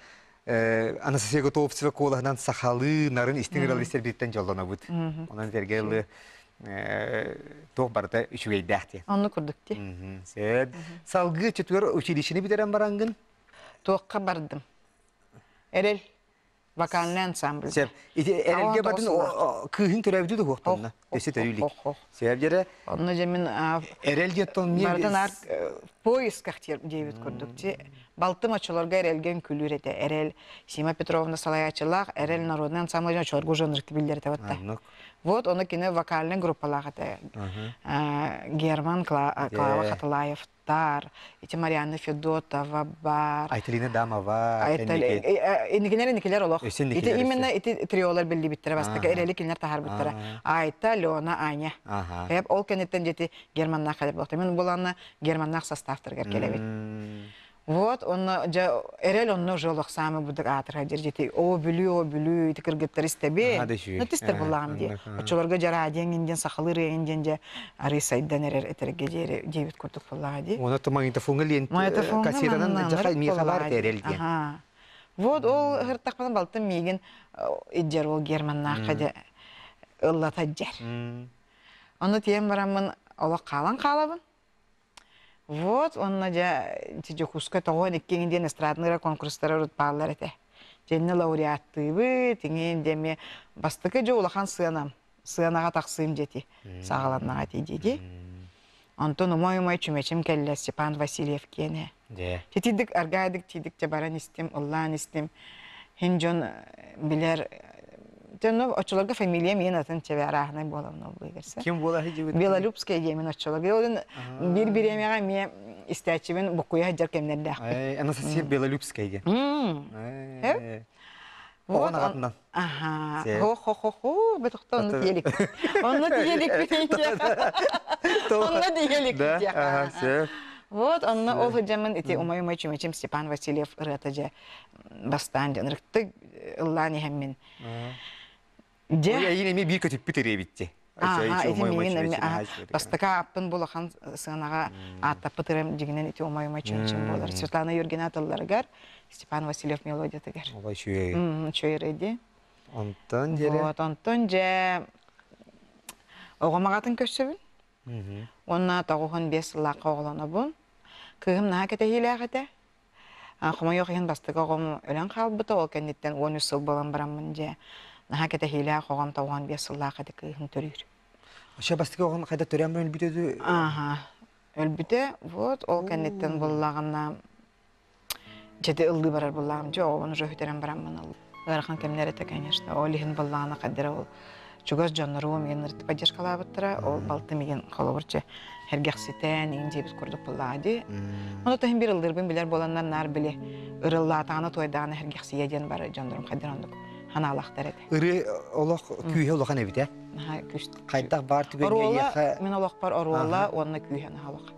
Анастасия Готовцева куолаһынан сахалыы нарын истиҥ ыралыы истэрбититтэн дьоллонобут. Онон сэргэ ылы туох барыта үчүгэйдээх диэн. Онну курдук дии. Сөп. Салгыы чөтүгэр училищены бүтэрэн барангын? Туохха бардым. Эрэл вокальный ансамбль. Сөп. Ити эрэлгэ бардын кыыһын төрөөбүтү да хуохтанна. Өссө төрүү илик. Сөп дьэрэ. Онно дьэ мин Эрэл диэттон Бардын ар поисках диэбит курдук ти. Балтым очолорго эрэлгэ үҥкүүлүүр этэ. Эрэл Сима Петровна салайааччылаах Эрэл народный ансамбль очолорго уже ынырыкты биллэр этэ батта. Вот ону кини вокальный группалаах этэ. Герман Клава Хатылаевтар, ити Марианна Федотова бар. Айталина Дамова. Инникилер инникилер олох. Ити именно ити триолар биллибиттэрэ бастакы эрэли кинилэр таһаарбыттара. Айта, Лена, Аня. Хеп ол кэнниттэн дети Германнаах кэлэр буолта. Мин буланна Германнаах составтарыгар кэлэбит. Вот, онно дьэ эрэл онно уже олох саамай будук аатырга дьэр дьити оо бүлүү оо бүлүү ити кыргыттар истэбин. Ну тистер буллаҕым дии. Оччолорго дьэ радиоҥ индиэн сахалыы ырыаҥ диэн дьэ арый сайдан эрэр этэргэ диэри диэбит курдук буллаҕа дии. Уонна то магнитофоҥҥа лиэн кассетанан дьэ миэхэ баар эрэл диэн. Вот ол ыһыртахпына балтым миигин иддьэр ол Германнаахха дьэ ыллата дьэр. Ону тиийэн бараммын олох хаалан хаалабын. Вот уонна дьэ ити Дьокуускай тоҕуон икки диэн эстрадный конкурстара урут бааллар этэ. Дьэннэ лауреаттыыбыт, иҥин диэн эмиэ бастакы дьэ улахан сыанам, сыанаҕа тахсыым диэти саҕаланнаҕа ити дии. Онтон умай-умай чүмэчим кэллэ Степан Васильев киэнэ. Титидик аргаайдык тиидик дьэ баран истим, ыллаан истим. Хин дьон билэр Дьэ, оччолорго фамилиям иэн атын чэбэ арааһынай буолан олбуйгарса. Ким буола сылдьыбыт? Белолюбская диэмин оччолорго. Ол биир бириэмэҕэ эмиэ истээччибин буккуйа сылдьар кэмнэрдээхпин. Анастасия Белолюбская диэн. Вот аҕатынан. Аха. Хо-хо-хо-хо, бетохто онно тиэлик. Онно тиэликпит. Онно тиэликпит. Вот онно ол сылдьаммын ити умай-умай чүмэчим Степан Васильев ырыата дьэ бастаан дьэ ынырыктык ыллаан иһэммин. Дьэ. Эйин эмиэ биир көтүппүт ырыа Ааха, ити миигин эмиэ бастакы ааппын булахан сыанаҕа ааттаппыт ырыам дьиҥинэн ити умай-умай чүмэчим буолар. Светлана Юргина тылларыгар, Степан Васильев мелодиятыгар. Олай үчүгэй. Үчүгэй ырыа дии. Онтон дьэ. Вот, онтон дьэ оҕом аҕатын көрсөбүн. Уонна 95 сыллаахха оҕолонобун. Кыыһым наһаа кэтэһиилээх этэ. Хомойуох иһин бастакы оҕом өлөн хаалбыта, ол кэнниттэн 13 сыл буолан бараммын дьэ наһаа кэтэһиилээх оҕом 95 сыллаах этэ кыыһым төрүүр. Вообще бастакы оҕом хайда төрөөн баран өлбүтэ дуу? Ааха, өлбүтэ. Вот ол кэнниттэн буоллаҕына дьэти ыллыы барар буоллаҕым дьэ оҕобун уже сүтэрэн бараммын ыл. Ыарахан кэмнэр этэ, конечно. Ол иһин буоллаҕына хайдара ол чугас дьонноруом игин поддержкалаабыттара. Ол балтым игин холобур чэ сэргэхситэн игин дьиэбит курдук буоллаҕа дии. Ону таһын биир ыллыырбын билэр буоланнар наар били ырыллаатаҕына туойдаҕына сэргэхсийэ диэн бары дьоннорум хайдар оннук ханаалахтар этэ. Ырыы олох күүһэ улахан эбит ээ. Наһаа күүс. Хайдах баар түгэҥҥэ Оруола эйиэхэ мин олохпор оруола уонна күүһэ наһаа улахан.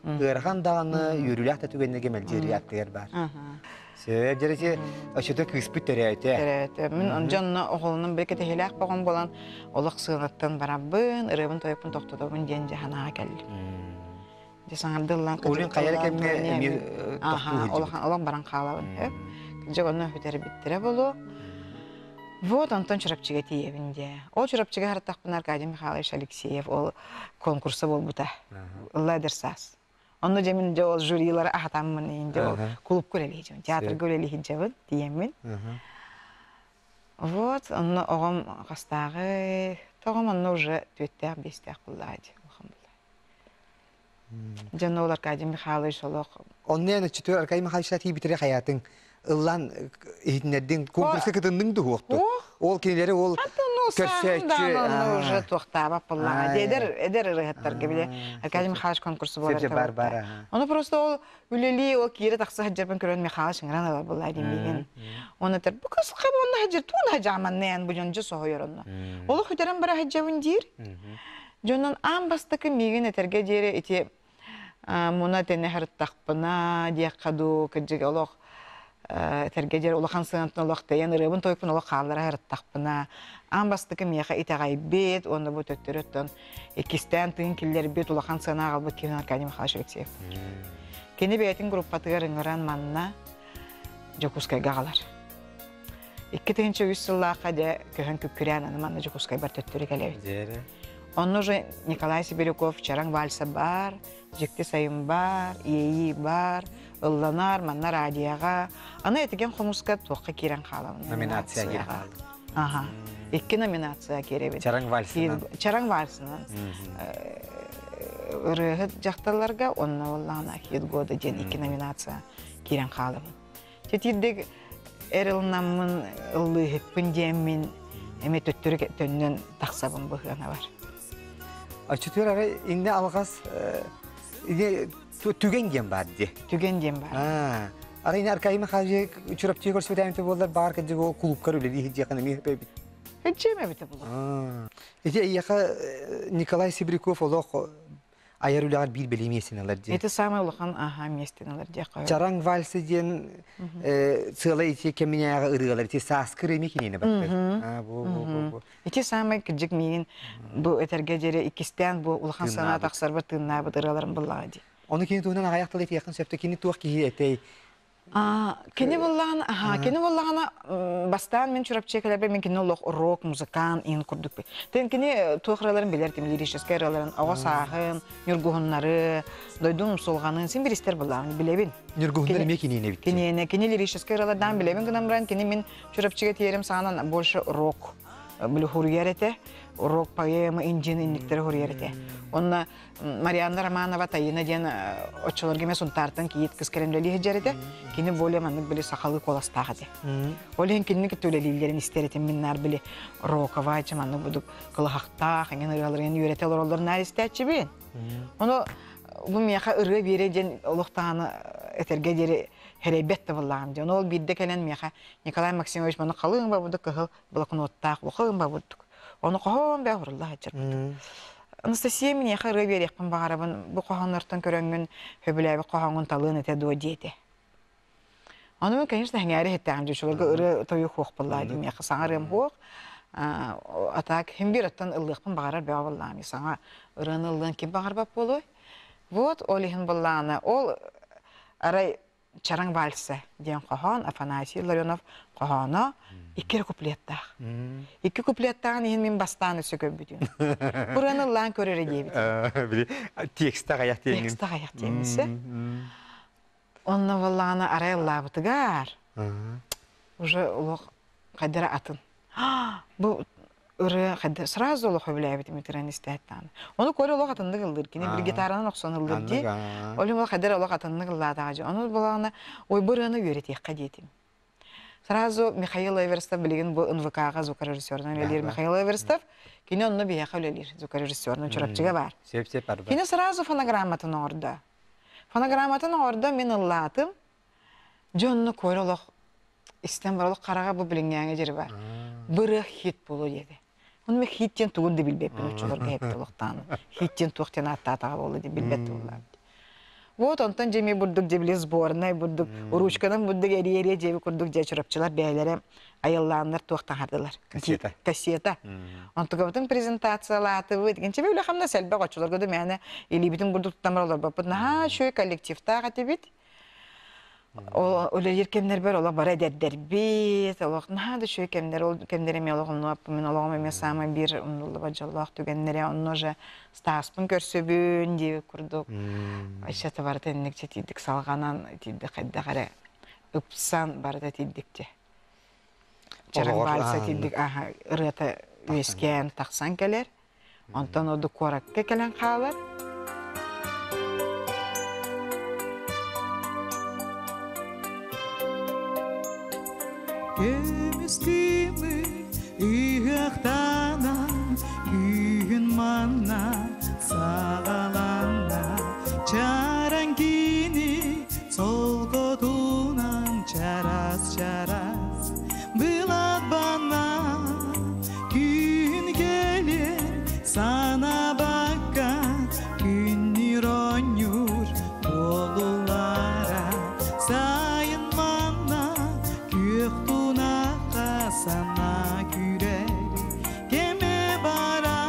Ыарахан даҕаны үөрүүлээх да түгэннэргэ мэлдьи ырыа аттыгар баар. Сөп, дьэ оччото кыыспыт төрөөтө. Төрөөтө. Мин дьонно оҕолонон били кэтэһиилээх боҕом буолан олох сыанаттан барабын, ырыабын тойоппун тохтотобун диэн дьэ санааҕа кэллим. Дьэ саҥардыллан Улин хайа кэмҥэ эмиэ тохтуу олох баран хаалабын. Дьэ онно бүтэрбиттэрэ буолуо. Вот онтон Чурапчыга тиийэбин дьэ. Ол Чурапчыга хараттахпына Аркадий Михайлович Алексеев ол конкурса буолбута. Ылла эдэр саас. Онно дьэ мин дьэ ол жюрилары аһатаммын иһин дьэ ол клубка үлэлиһдьэбин, театрга үлэлиһдьэбин тиийэммин. Вот онно оҕом хастааҕы, тоҕом онно уже түөттээх биэстээх буллаҕа дии улахан булла. Дьэ ол Аркадий Михайлович олох Онно эн оччотугар Аркадий Михайлович тиийбитири хайаатыҥ ыллаан иһитиннэрдиҥ конкурска кытынныҥ дуһуохту ол кинилэри ол көрсөөччү уже туохтаабат буоллаҕа эдэр эдэр ырыһыттарга бile Аркадий Михайлович конкурсу буолар бар бар ону просто ол үлэлии ол киирэ тахса сылдьарбын көрөн Михайлович ыҥыран ылар буолла диэн оны этэр бу кыз хабонна сылдьар туун хажааманныан бу дьон дьэ соһуйар онно олох үтэрэн бара сылдьабын диир дьонун аан бастакы миигин этэргэ диэри ити муна тэнэ сырыттахпына диэххэ дуу кырдьык олох этэргэ диэри улахан сыанаттан олох тэйэн ырыабын тойукпун олох хааллара сырыттахпына аан бастакы миэхэ итэҕэйбит уонна бу төттөрү оттон иккистээн тыын киллэрбит улахан сыана аҕалбыт киһи Аркадий Михайлович Алексеев. Кини бэйэтин группатыгар ыҥыран манна Дьокуускайга аҕалар. 2003 сыллаахха дьэ көһөн күккүрээн аны манна Дьокуускайбар төттөрү кэлэбит. Онно уже Николай Сибиряков Чараҥ вальса баар, Дьикти сайын баар, Иэйии баар, ылланар, манна радиоҕа. Аны этигэн хомуска туохха киирэн хаалабын? Номинация киирэн хаалды. Аха. Икки номинация киирэбит. Чараҥ вальсынан. Чараҥ вальсынан. Ырыаһыт дьахталларга онно буоллаҕына хит года диэн икки номинация киирэн хаалабын. Титирдик эр ылынаммын, ыллыыһыкпын диэммин эмиэ төттөрү төннөн тахсабын быһыана бар. Оччотугар арай иннэ алҕас түгэн диэн баар дии. Түгэн диэн баар. Арай ини Аркадий Михайлович Чурапчыга көрсүбүт буоллар баар кырдьык ол клубкар үлэлии сылдьыаххын эмиэ өйбүт. Иччиэм эбитэ буолуо. Ити эйиэхэ Николай Сибиряков олох айар үлэҕэр биир бэлиэ миэстэни ылар диэн. Это самый улахан аха миэстэни ылар диэххэ. Чараҥ вальсы диэн сыала ити кэминээҕи ырыалар ити сааскы ырыа кинини баттар. Бу бу бу бу. Ити самый кырдьык миигин бу этэргэ диэри иккистээн бу улахан санаа тахсарбар тыыннаабыт ырыаларым буллаҕа дии. Ону кини туһунан аҕыйах тыл этиэххин сөптө кини туох киһи этэй? Кини буоллаҕына, аха, кини буоллаҕына бастаан мин Чурапчыга кэлэрбэр мин кини олох рок музыкант иһин курдук. Тэн кини туох ырыаларын билэр тим лирическэй ырыаларын, оҕо сааһын, ньургуһуннары, дойдум умсулҕанын син биристэр буллаҕын билэбин. Ньургуһуннар эмиэ киниэнэ эбит. Киниэнэ, кини лирическэй ырыалардаан билэбин гынан баран кини мин Чурапчыга тиэрим саҕанан больше рок били хуруйар этэ. Рок поэма индиан инниктери хуруйар этэ. Онно Марианна Романова Таина диэн оччолорго эмэ Сунтаартан кийиит кыс кэлэн үлэлии сылдьар этэ. Кини более маннык били сахалыы куоластаах этэ. Ол иһин кинини кытта үлэлииллэрин истэр этим мин наар били роковай ча маннык будук кылаһахтаах эҥин ырыаларын үөрэтэ олороллор наар истээччибин. Ону бу миэхэ ырыа биэрэ диэн олох даҕаны этэргэ диэри хэрэйбэт да буоллаҕым дии. Ону ол биирдэ кэлэн миэхэ Николай Максимович маны халыҥ бабудук кыһыл блокноттаах улахан бабудук. Ону хоһоон бээ хурулла сылдьарбыт. Анастасия миниэхэ ырыа биэриэхпин баҕарабын, бу хоһооннортон көрөҥҥүн сөбүлээбит хоһооҥҥун талыан этэ дуо диэтэ. Ону мин, конечно, сэҥээрэ иһиттэҕим дии, чуларга ырыа тойук хуох буоллаа дии, миэхэ саҥа ырыам хуох. А так, хим биир оттон ыллыахпын баҕарар бөҕө буоллаҕым, саҥа ырыаны ыллыан ким баҕарбат буолуой. Вот, ол иһин буоллаҕына, ол арай Чараҥ вальса диэн хоһоон Афанасий Ларионов хоһооно икки эрэ куплеттаах. Икки куплеттааҕын иһин мин бастаан өссө көрбүтүм. Ырыаны ыллаан көр эрэ диэбитим. Били текста аҕыйах диэҥҥин. Текста аҕыйах диэҥҥин Онно буоллаҕына арай ыллаабытыгар уже олох хайдара атын. Бу ырыа хайда сразу олох сөбүлээбитим итирэн истээт даҕаны. Ону Коля олох атыннык ыллыыр. Кини били гитаранан охсон ыллыыр дии. Ол иһин хайдар олох атыннык ыллаатаҕа дии. Ону буолаҕына ой бу ырыаны үөрэтиэххэ диэтим. Сразу Михаил Эверстов билигин бу НВК-ҕа звукорежиссерунан үлэлиир Михаил Эверстов. Кини онно биһиэхэ үлэлиир звукорежиссерунан Чурапчыга баар. Сөп-сөп барба. Кини сразу фонограмматын оҥордо. Фонограмматын оҥордо, мин ыллаатым. Дьэ онно Коля олох истэн бар олох хараҕа бу билиҥҥээҥи дьири бар. Бырыа хит буолуо диэтэ. Ону мен хит диэн тугун да билбэппин оччолорго эппит олохтоон. Хит диэн туох диэн ааттаатаҕа буолла диэн билбэт буоллаам. Вот онтон дьэми бурдук дьэбили сборнай бурдук ручканан бурдук эриэ-эриэ дьэби курдук дьэ чурапчылар бэйэлэрэ айыллааннар туох таһардылар. Кассета. Кассета. Онтугабытын презентациялаатыбыт. Гинчеби үлэ хамнас элбэх оччолорго да мээнэ илиибитин бурдук туттан олорбоппут. Наһаа үчүгэй коллективтаах этибит. Ол үлэлиир кэмнэрбэр олох бары эдэрдэрбит, олох наһаа да үчүгэй кэмнэр, ол кэмнэр эмиэ олох оннуоппун, мин олоҕум эмиэ саамай биир умнуллубат дьоллоох түгэннэрэ, онно же Стаспын көрсөбүн диэбит курдук, ыччата барыта инникчэ тиийдик салҕанан, тиийдик хайдах эрэ ыпсан барыта тиийдикчэ. Чараҥ вальса тиийдик аха ырыата үөскээн тахсан кэлэр. Онтон оду куоракка кэлэн хаалар. Көмүс кыымы ыһыахтанан күһүн манна саҕаланна чараҥ кини солкотунан чарас-чарас былат банна Күн кэлэр санаабакка күннүүр оонньуур буолулара сайын манна күөх тунахха санаа күүрэр кэмэ бара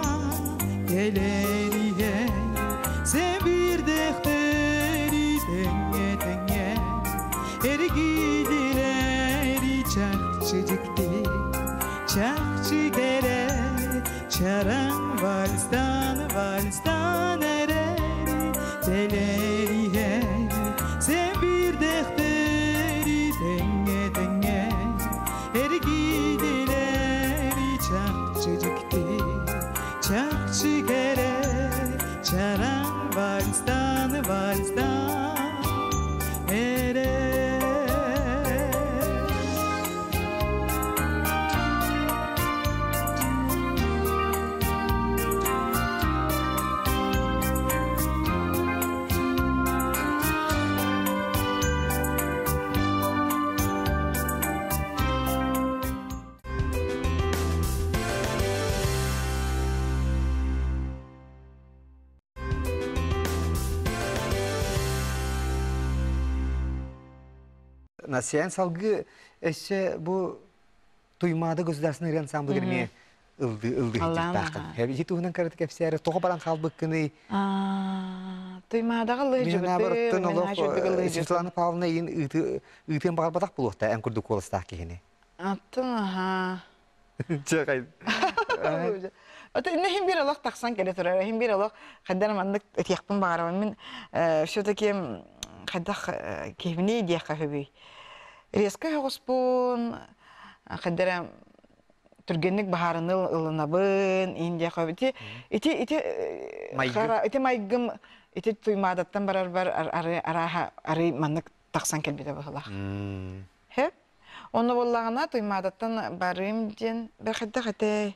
кэлэр иһэр сэбирдэхтэри тэҥҥэ тэҥҥэ эргийдилэри чахчы дьикти Чахчы кэрэ чараҥ вальстан вальстан эрэри тэлэриһэ сэбирдэхтэри тэҥҥэ тэҥҥэ эргийдилэри чахчы дьикти чахчы кэрэ чараҥ вальстан вальстан эрэ. Насиян салгыы өссө бу Туймаада государственный ырыа ансамблыгар эмиэ ылды ылды сылдьыахтааххын. Ити туһунан кырата кэпсээри тоҕо баран хаалбыккыный? Туймаадаҕа ыллыһы Мин олох Светлана Павловна иин ыытыан баҕарбатах буолуохта эн курдук куоластаах киһини. Аттын аха. Чэ Ото инне иһин биир олох тахсан кэлэ турар. Иһин биир олох хайдах маннык этиэхпин баҕарабын. Мин все-таки хайдах киһибиний диэххэ үһүбүй. Резко оҕуспун хайдара түргэнник баһаарыны ылынабын иин диэххэ ити ити ити ити майгым ити туймаадаттан барарбар арааһа арый маннык тахсан кэлбитэ быһылаах. Хэ? Онно буоллаҕына Туймаадаттан барыым диэн бэрхэддэх этэ.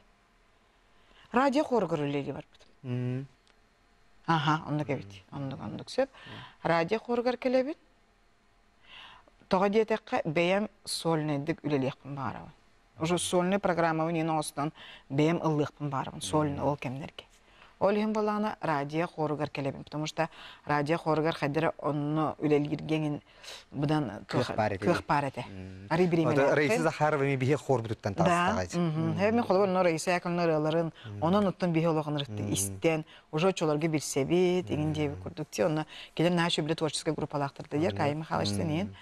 Радио хоругар үлэлии барбытым. Аха, оннук эбит. Оннук, оннук сөп. Радио хоругар кэлэбит. Тоҕо диэтэххэ, бэйэм сольнайдык үлэлиэхпин баҕарабын. Уже сольный программабын иин оҥостон бэйэм ыллыахпын баҕарабын сольный ол кэмнэргэ. Ол иһин буоллаҕына радио хоругар кэлэбин, потому что радио хоругар хайдара онно үлэлииргэ эҥин быдан кыах баар этэ. Кыах баар этэ. Арый бириэмэлээхпин. Раиса Захарова ми биһи хорбутуттан таҕыстаҕай. Да. Мен холобур онно Раиса Яковлевна ырыаларын, онон оттон биһи олоҕун истэн, уже очолорго билсэбит, иҥин диэбит курдук ти онно кэлэн наша сөбүлэ творческай группалаахтар да диэр Кай Михайлович иһин.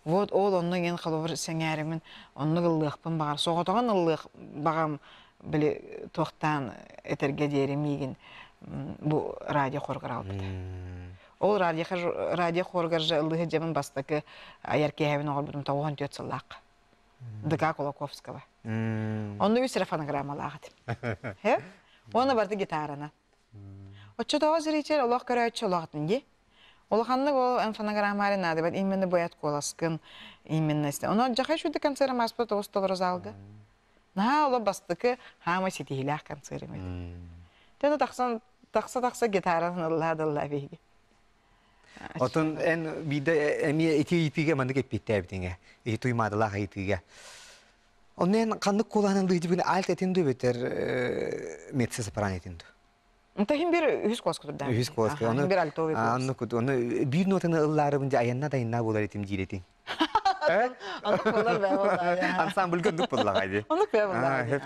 Вот ол онно иҥин холобур сэҥээримин оннук ыллыахпын баҕар соҕотоҕун ыллыах баҕам били туохтаан этэргэ диэри миигин бу радио хоругар аҕалбыта. Ол радио радио хоругар же ыллыһы дьабын бастакы айар киэһэбин оҕорбутум 94 сыллаахха. ДК Кулаковского. Онно үс эрэ фонограммалаах этим. Уонна барыта гитарана. Оччотооҕу зритель олох көрөөччү олоҕутун дии. Улаханнык ол эн фонограммаары наадабат именно боят куоласкын именно Онон дьахай шуйда концерым ааспыт тоҕус толору залга. Наһаа оло бастакы хаама ситиһиилээх концерым этэ. Тена тахсан тахса-тахса гитаранан ыллаа да ыллаа биһиги. Отон эн биирдэ эмиэ ити ыйытыыга маннык эппиэттээбитиҥэ. Ити туймаадалаах ыйытыыга. Онно эн ханнык куолаһынан лыытыбын альт этин дуу эбэтэр меццо-сопрано этин дуу? Онто иһин бир үһүс куоска турда. Үһүс куоска. Ону бир альтовый куос. Анны кут ону биир нотаны ыллаарыбын дьэ айанна дайынна буолар этим диир этиҥ. Оннук буолар бээ буоллаа. Ансамбльга оннук буоллаҕа дии. Оннук бээ буоллаҕа.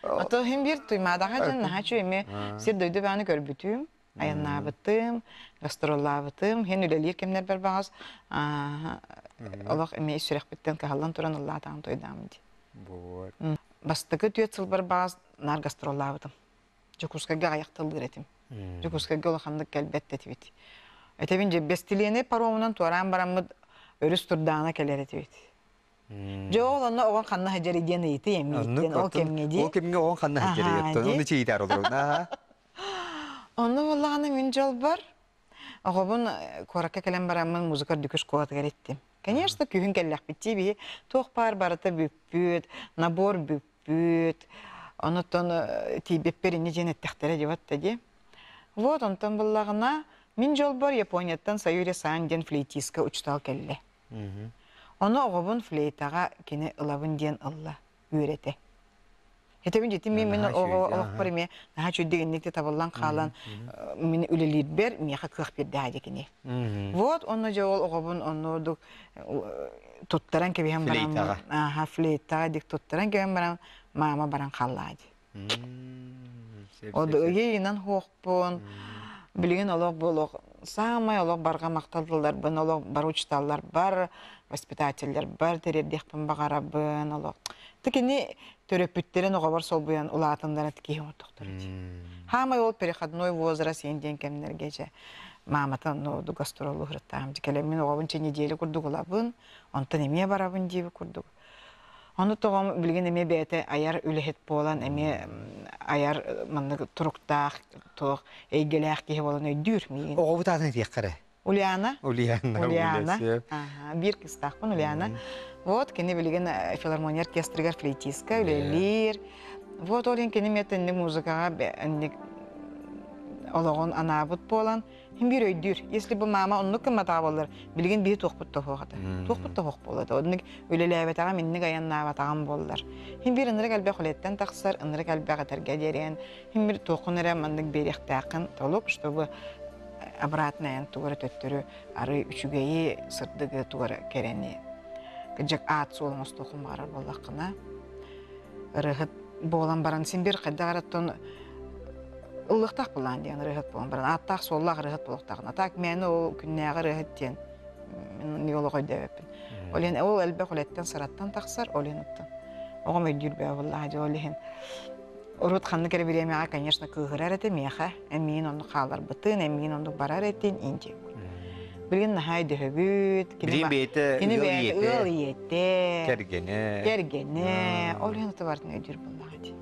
Ото иһин бир Туймаадаҕа дьон наһаа үчүгэй эмиэ сир дойду бааны көрбүтүм, айаннаабытым, гастроллаабытым, иһин үлэлиир кэмнэрбэр баҕас олох эмиэ сүрэхпиттэн кыһаллан туран ыллаатаҕым тойдаамын дии. Бастакы түөрт сылбар баҕас наар гастроллаабытым. Дьокуускайга аҕыйах тыллыыр этим. Дьокуускайга улаханнык кэлбэт да этибит. Этэбин дьэ Бэстилиэнэй паромунан туораан бараммыт өрүс турдаана кэлэр этибит. Дьэ ол онно оҕон ханна сылдьарый диэн ыйытыы эмииттэн ол кэмҥэ дии. Ол кэмҥэ оҕон ханна сылдьарый ону чийтаар олорун. Онно буоллаҕына мин дьолбор оҕобун куоракка кэлэн бараммын музыка үрдүкү школатыгар иттим. Конечно, күһүн кэллэхпит дии биһи туох баар барыта бүппүт, набор бүппүт. Онутон тиийбиппэр инни диэн эттэхтэрэ дии да дии. Вот онтон буллаҕына мин дьолбор Японияттан Саюри Сан диэн флейтистка учутал кэллэ. Ону оҕобун флейтаҕа кини ылабын диэн ылла, үөрэтэ. Этэбин дьитим мин мин олохпор эмиэ наһаа үчүгэй инник табыллан хаалан мин үлэлиирбэр миэхэ кыах биэрдэ дии кини. Вот онно дьэ ол оҕобун оннук туттаран кэбиһэн баран аха флейтаҕа дик туттаран кэбиһэн баран маама баран хааллаа дии. Ыйынан хуохпун билигин олох буолуох саамай олох барҕа махталларбын олох бар учуталларбар воспитателлэрбэр тириэрдиэхпин баҕарабын олох кини төрөппүттэрин оҕобор солбуйан улаатыннара киһи оҥордохтор хаамай ол переходной возраст иэн диэн кэмнэргэ дьэ маамата онно гастролу ыһырыттаам кэлэммин оҕобун че неделя курдук ылабын онтон эмиэ барабын диэби курдук Ону тоҕом билигин эмиэ бэйэтэ айар үлэһит буолан эмиэ айар маннык туруктаах туох эйгэлээх киһи буолан өйдүүр миигин. Оҕобут аатын этиэххэ эрэ. Ульяна. Ульяна. Ульяна. Биир кыыстаахпын Ульяна. Вот кини билигин филармония оркестрыгар флейтистка үлэлиир. Вот ол иһин кини эмиэ тэнник музыкаҕа инник олоҕун анаабыт буолан Хин биир өйдүүр. Если бы мама оннук гымматаҕа буоллар, билигин биһи туохпут да суох этэ. Туохпут да суох буолуо этэ. Оннук үлэлээбэтэҕим, инник айаннаабатаҕым буоллар. Хин биир ынырык элбэх үлэттэн тахсар, ынырык элбэх этэргэ диэриэн, хин биир туоххун эрэ маннык биэриэхтээххин толук, чтобы обратно эн тугу эрэ төттөрү арыы үчүгэйи, сырдыгы тугу эрэ кэрэни кыдьык аат суол оҥостуоххун баҕарар буоллаххына, ырыаһыт буолан баран син биир хайдах эрэ оттон ыллыахтаах былаан диэн ырыаһыт буолан баран ааттаах-суоллаах ырыаһыт буолуохтаахына так мээнэ ол күннээҕи ырыаһыт диэн мин олох өйдөөбөппүн ол иһин ол элбэх үлэттэн сыраттан тахсар ол иһин оттон оҕом өйдүүр бөҕө буоллаҕа дьэ ол иһин урут ханнык эрэ бириэмэҕэ конечно кыыһырар этэ миэхэ эн миигин оннук хаалларбытын эн миигин оннук барар этин инти билигин наһаа өйдөһөбүт кини бэйэтэ кини бэйэтэ ыал ийэтэ кэргэнэ кэргэнэ ол иһин ото барытын өйдүүр буоллаҕа дии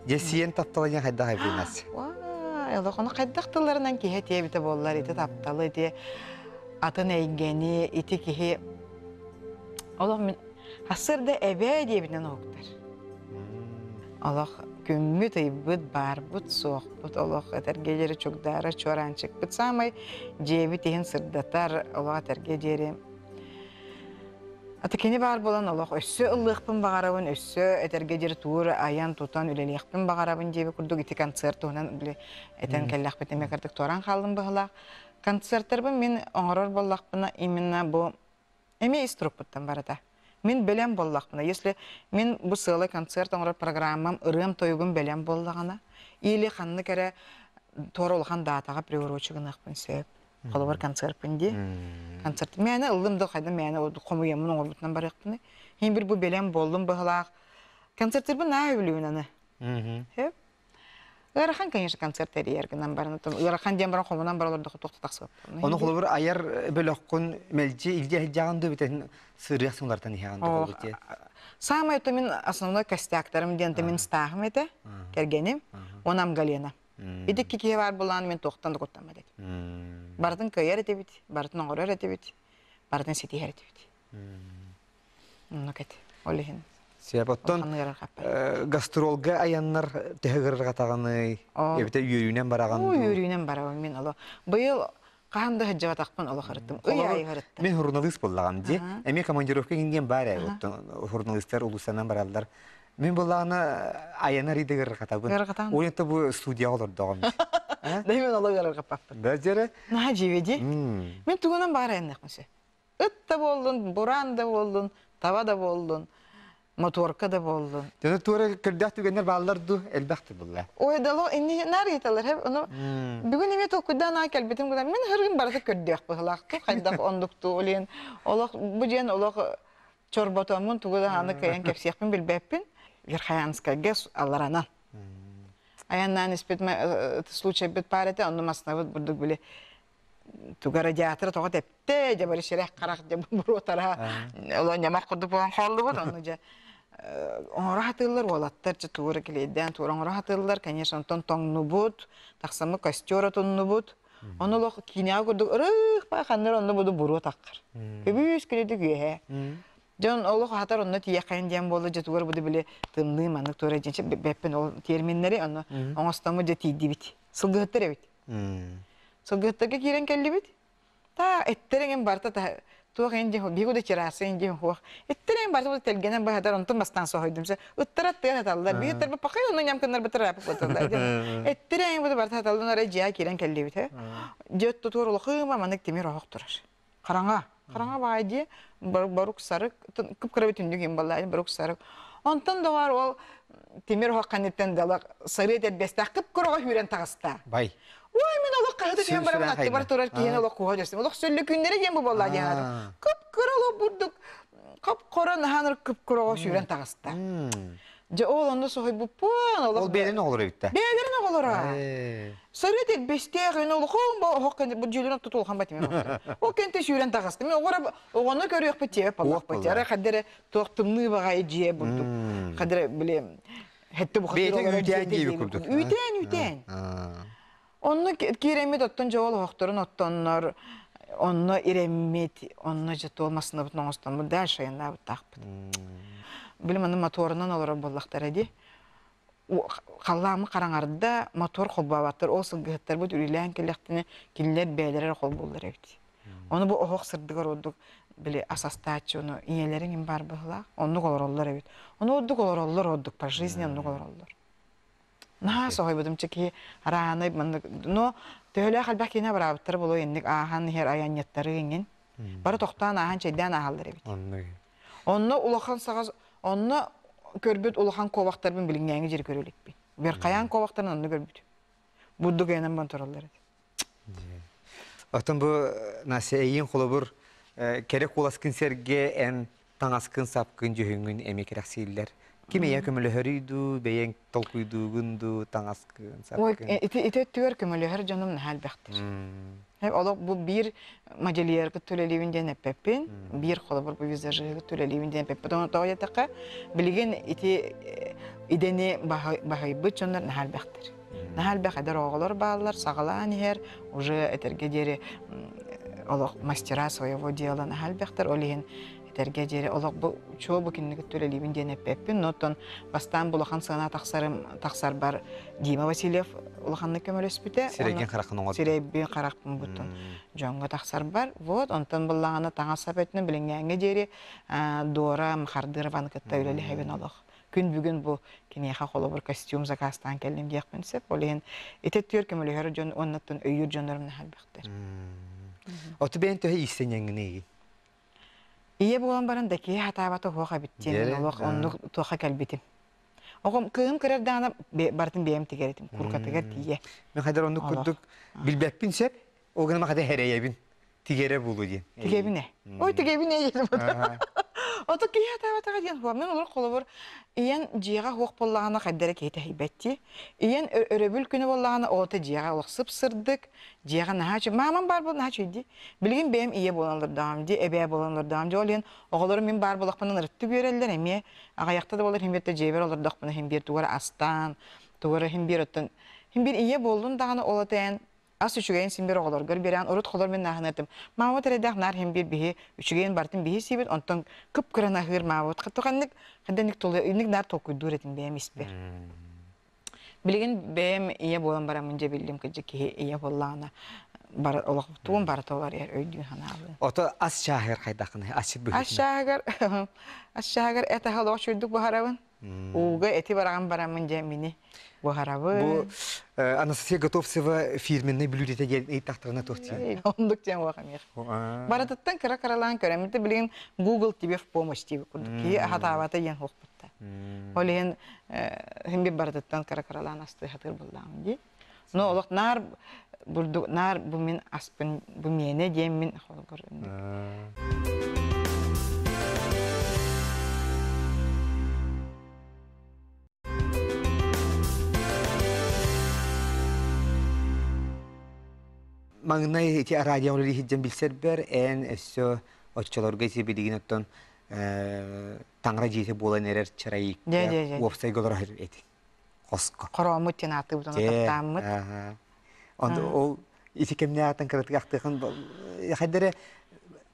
Дьэ сиэн таптала диэн хайдах эбинас? Уай, олохону хайдах тылларынан киһи этиэбитэ буоллар ити тапталы ити атын эйгэни ити киһи олох мин сарсыарда эбээ диэбитинэн уһуктар. Олох күммүт, ыйбыт, баарбыт, суохпут, олох этэргэ диэри чугдаара чуораанчыкпыт саамай дьиэбит иһин сырдатар, олох этэргэ диэри Ата кини баар буолан олох өссө ыллыахпын баҕарабын, өссө этэргэ диэри туур айан-тутан үлэлиэхпин баҕарабын диэбит курдук ити концерт туһунан били этэн кэллэхпит эмиэ кырдык туораан хааллым быһыылаах. Концерттарбын мин оҥорор буоллахпына именно бу эмиэ ис турукпуттан барыта. Мин бэлэм буоллахпына, если мин бу сыалай концерт оҥорор программам ырыам-тойугум бэлэм буоллаҕына, или ханнык эрэ туора улахан даатаҕа приурочу гыныахпын сөп. Холобур концертпын дии. Концерт мээнэ ыллым да хайда мээнэ хомуйаммын оҥорбутунан барыахпыный. Хин бир бу бэлэм буоллум быһылаах. Концертырбын наһаа сөбүлүүбүн аны. Сөп. Ыарахан, конечно, концерт тэрийэр гынан баран, ыарахан диэн баран хомунан баран олордохо туох да тахсыбаппын. Ону холобур айар бөлөххүн мэлдьи илдьэ сылдьаҕын дуу бүтэн сырыах сыллартан иһэҕин дуу холобур Самое то мин основной костяктарым диэн мин стааһым этэ, кэргэним, он Амгалена. Ити икки киһи баар буолан мин туохтан да куттаммат этим. Барытын кыайар этибит, барытын оҥорор этибит, барытын ситиһэр этибит. Оннук эти. Ол иһин. Сөп оттон гастролга айаннар төһө ыарырҕатаҕыный? Эбэтэр үөрүүнэн бараҕын дуу? Үөрүүнэн барабын мин оло. Быйыл хаһан да сылдьыбатахпын олох ырыттым. Ый айы ырыттым. Мин журналист буоллаҕым дии. Эмиэ командировка иҥин диэн баар ээ. Оттон журналистар улуустанан бараллар. Мин буллаҕына айанар идыгырҕатабын. Ыарырҕатаҕын. Уонна бу студияҕа олордоҕум. Да мен олох ыарырҕаппаппын. Да дьэрэ. Наһаа дьиибэ дии. Мин тугунан баҕар айанныахпын сөп. Ыт да буоллун, бураан да буоллун, таба да буоллун, моторка да буоллун. Дьоно туора көрдөөх түгэннэр бааллар дуу, элбэхти булла. Ой, дало инни наар ыйыталар хэп. Ону бүгүн эмиэ толкуйдаан аа кэлбитим гынан мин хыргын барыта көрдөөх быһылаахту хайдах ондукту олен олох бу диэн олох чорботоммун тугу да аны кыайан кэпсиэхпин билбэппин. Верхоянскайга алларанан. Айаннаан испит случайбыт баар этэ, онно маснабыт бурдук били туга радиатора тоҕо тэптэ, дьэ бары сирэх харах дьэ буруотара оло ньамах курдук буолан хааллыбыт, онно дьэ оҥоро хатыыллар уолаттар дьэ тугу эрэ килиэйдээн туора оҥоро хатыыллар, конечно, онтон тоҥнубут, тахсаммыт костер отуннубут, Ону олох киинэҕэ курдук ырыых ханнар онно буду буруо таххар. Көбүүс күнүтүк үөһэ. Дьон олох аһатар онно тиийэххин диэн буолла дьэ буду били тымныы маннык туора дьэ бэппин ол терминнэри онно оҥостоммут дьэ тиийдибит. Сылгыһыттар эбит. Сылгыһыттарга киирэн кэллибит. Та эттериҥин барыта та туох эн дьиэ биһиги да терраса эн дьиэ хуох эттериҥ барыта бу тэлгэнэн быһатар онтон бастаан соһуйдум се ыттара тыа хаталлар биһи ыттар пахай онно ньам кыннар бытар апы боталлар эттериҥ бу барыта хаталлар ара дьиэ киирэн кэллибит э дьиэ тутуор улахыма маннык тимир оһох турар хараҥа хараҥа баай дьиэ борук сарык кып-кыра түннүк им баллаайын борук сарык онтон доҕор ол тимир оһох ханныттан дала сарыы этэрбэстээх кып-кыраҕа сүүрэн таҕыста бай Ой, мин олох хаһыта түһэн барамын аттыбар турар киһини олох куһа түстүм. Олох сөллөкүннэрэ диэн бу буолла диэн аатым. Кып-кыра олох бурдук хап-хора наһааныр кып-кыраҕа сүүрэн таҕыста. Дьэ ол онно соһуйбуппун олох. Ол бэйэлэрин оҕолоро эбит Бэйэлэрин оҕолоро. Сырыт этбэстээх ин олохон бу оһох кэнди бу дьүлүн оттут улахан батым. Ол кэнти сүүрэн таҕыста. Мин оҕора оҕону көрүөхпүт тиэбэ паллахпыт. Ара хаддere туох тымныы баҕайы дьиэ бурдук. Хаддere били Хэтте бу Бэйэтэ үүтээн диэби курдук. Үүтээн, үүтээн. Онно киирэммит оттон дьоол оһохторун оттоннор, онно ирэммит, онно же туол массыынабытын оҥостоммут дальше айаннаабыттаахпыт. Билим аны моторунан олорор буоллахтара дии. Халлаамы хараҥарда мотор холбообаттар, ол сылгыһыттарбыт үлэлээн кэллэхтэринэ кинилэр бэйэлэрэ эрэ холбууллар эбит. Ону бу оһох сырдыгар ордук били ас астааччы ону ийэлэриҥ им баар быһылаах оннук олороллор эбит. Ону ордук олороллор ордук по жизни оннук олороллор. Наһаа соһуйбутум чэ киһи араанай маннык но төһөлөөх элбэх киһини абыраабыттара буолуо инник ааһан иһэр айанньыттары иҥин. Бары тохтоон ааһан чэйдээн ааһаллар эбит. Онно улахан саҕас онно көрбүт улахан куобахтарбын билиҥҥээҥи дьири көрө иликпин. Верхоян куобахтарын онно көрбүтүм. Бурдук айанан бан тураллар этэ. Оттон бу Настя эйиин холобур кэрэ куоласкын сэргэ эн таҥаскын сапкын дьүһүҥҥүн эмиэ кэрэхсииллэр. Ким эйэ көмөлөһөрүй дуу, бэйэҥ толкуйдуугун дуу таҥаскын Ой, сапкын? ити ити өттүгэр көмөлөһөр дьонум наһаа элбэхтэр. Олох бу биир модельерга төлөлүүбүн диэн эппэппин, биир холобур бу визажиһыгы төлөлүүбүн диэн эппэппин. Ону тоҕо диэтэххэ, билигин ити идэни баһыйбыт дьоннор наһаа элбэхтэр. Наһаа элбэх эдэр оҕолор бааллар, саҕалаан иһэр, уже этэргэ диэри олох мастера своего дела наһаа элбэхтэр. Ол иһин этэргэ диэри олох бу чуо бу кинини кытта үлэлиибин диэн эппэппин. Но оттон бастаан бу улахан сыана тахсарым тахсарбар Дима Васильев улаханнык көмөлөспүтэ. Сирэйгин хараххын оҥордо. Сирэйбин харахпын буттун дьоҥҥо тахсарбар. Вот, онтон буллаҕына таҥас-сап өттүнэн билиҥҥээҥҥэ диэри Дора Махардырованы кытта үлэлэһэбин олох. Күн бүгүн бу киниэхэ холобур костюм заказтаан кэллим диэхпин сөп. Ол иһин ити өттүгэр көмөлөһөр дьон уоннаттан өйүүр дьоннорум наһаа элбэхтэр. Оту бэйэн төһө иистэнньэҥҥиний? Ийэ буолан баран да киһи хатаабата уһуох эбит диэн олох оннук туохха кэлбитим. Оҕом кыыһым кырар даҕаны барытын бэйэм тигэр этим куркатыгар тиийэ. Мен хайдар оннук курдук билбэппин сөп, ол гынан хата хэрэйэбин. Тигэрэ буолу диэн. Тигэбин ээ. Ой, тигэбин ээ диэн. Ото киһи атаабатаҕа диэн хуа. Мен олор холобур ийэн дьиэҕэ хуох буоллаҕына хайдара киһи тэһийбэттии. Ийэн өрөбүл күнү буоллаҕына оҕото дьиэҕэ олох сып-сырдык, дьиэҕэ наһаа үчүгэй. Маамам баар буолан наһаа үчүгэй Билигин бэйэм ийэ буолан олордоҕум дии, эбээ буолан олордоҕум дии. Ол иһин оҕолорум мин баар буоллахпына ырытты үөрэллэр эмиэ. Аҕыйахта да буолар иһин биир дьиэбэр олордохпуна иһин биир тугу эрэ астаан, тугу эрэ иһин биир оттон иһин биир ийэ буоллун даҕаны ол этээн ас үчүгэйин син биир оҕолоргор биэрэн урут холор мин нааһынатым маамабыт эрэйдээх наар иһин биир биһи үчүгэйин барытын биһи сиибит онтон кып-кыраны аһыыр маамабыт ханнык ханнык инник наар толкуйдуур этим бэйэм испэр Билигин бэйэм ийэ буолан бараммын дьэ биллим кырдьык киһи ийэ буоллаҕына бар олох тугум барыта уларыйар өйдүүн санаабын. Ото ас чааһыгар хайдаххыный? Асчыт быһыытынан. Ас чааһыгар ас чааһыгар эт аһа олох үчүгдүк буһарабын. Ууга эти бараҕан бараммын дьэ мини буһарабын. Бу Анастасия Готовцева фирменный бүлүүдэтэ диэн ыйыттахтарына туох диэн? Оннук диэн уох эмиэх. Барытыттан кыра-кыралаан көрөммүт да билигин Google тебе в помощь диэбит курдук киһи аһатаабата диэн хуохпутта. Ол иһин син бир барытыттан кыра-кыралаан астыы сатыыр буоллаҕым дии. Но олох наар бурдук наар бу мин аспын бу миэнэ диэн мин холбор Маҥнай ити радио үлэлиһиддьэн билсэрбэр эн өссө оччолорго ити билигин оттон таҥара дьиэтэ буолан эрэр чарайыкка уопсайга олорор этиҥ хоско. Хорооммут диэн ааттыыбыт ону таптааммыт. Ол ити кэмнээҕиттэн кыратык ахтыахын хайдары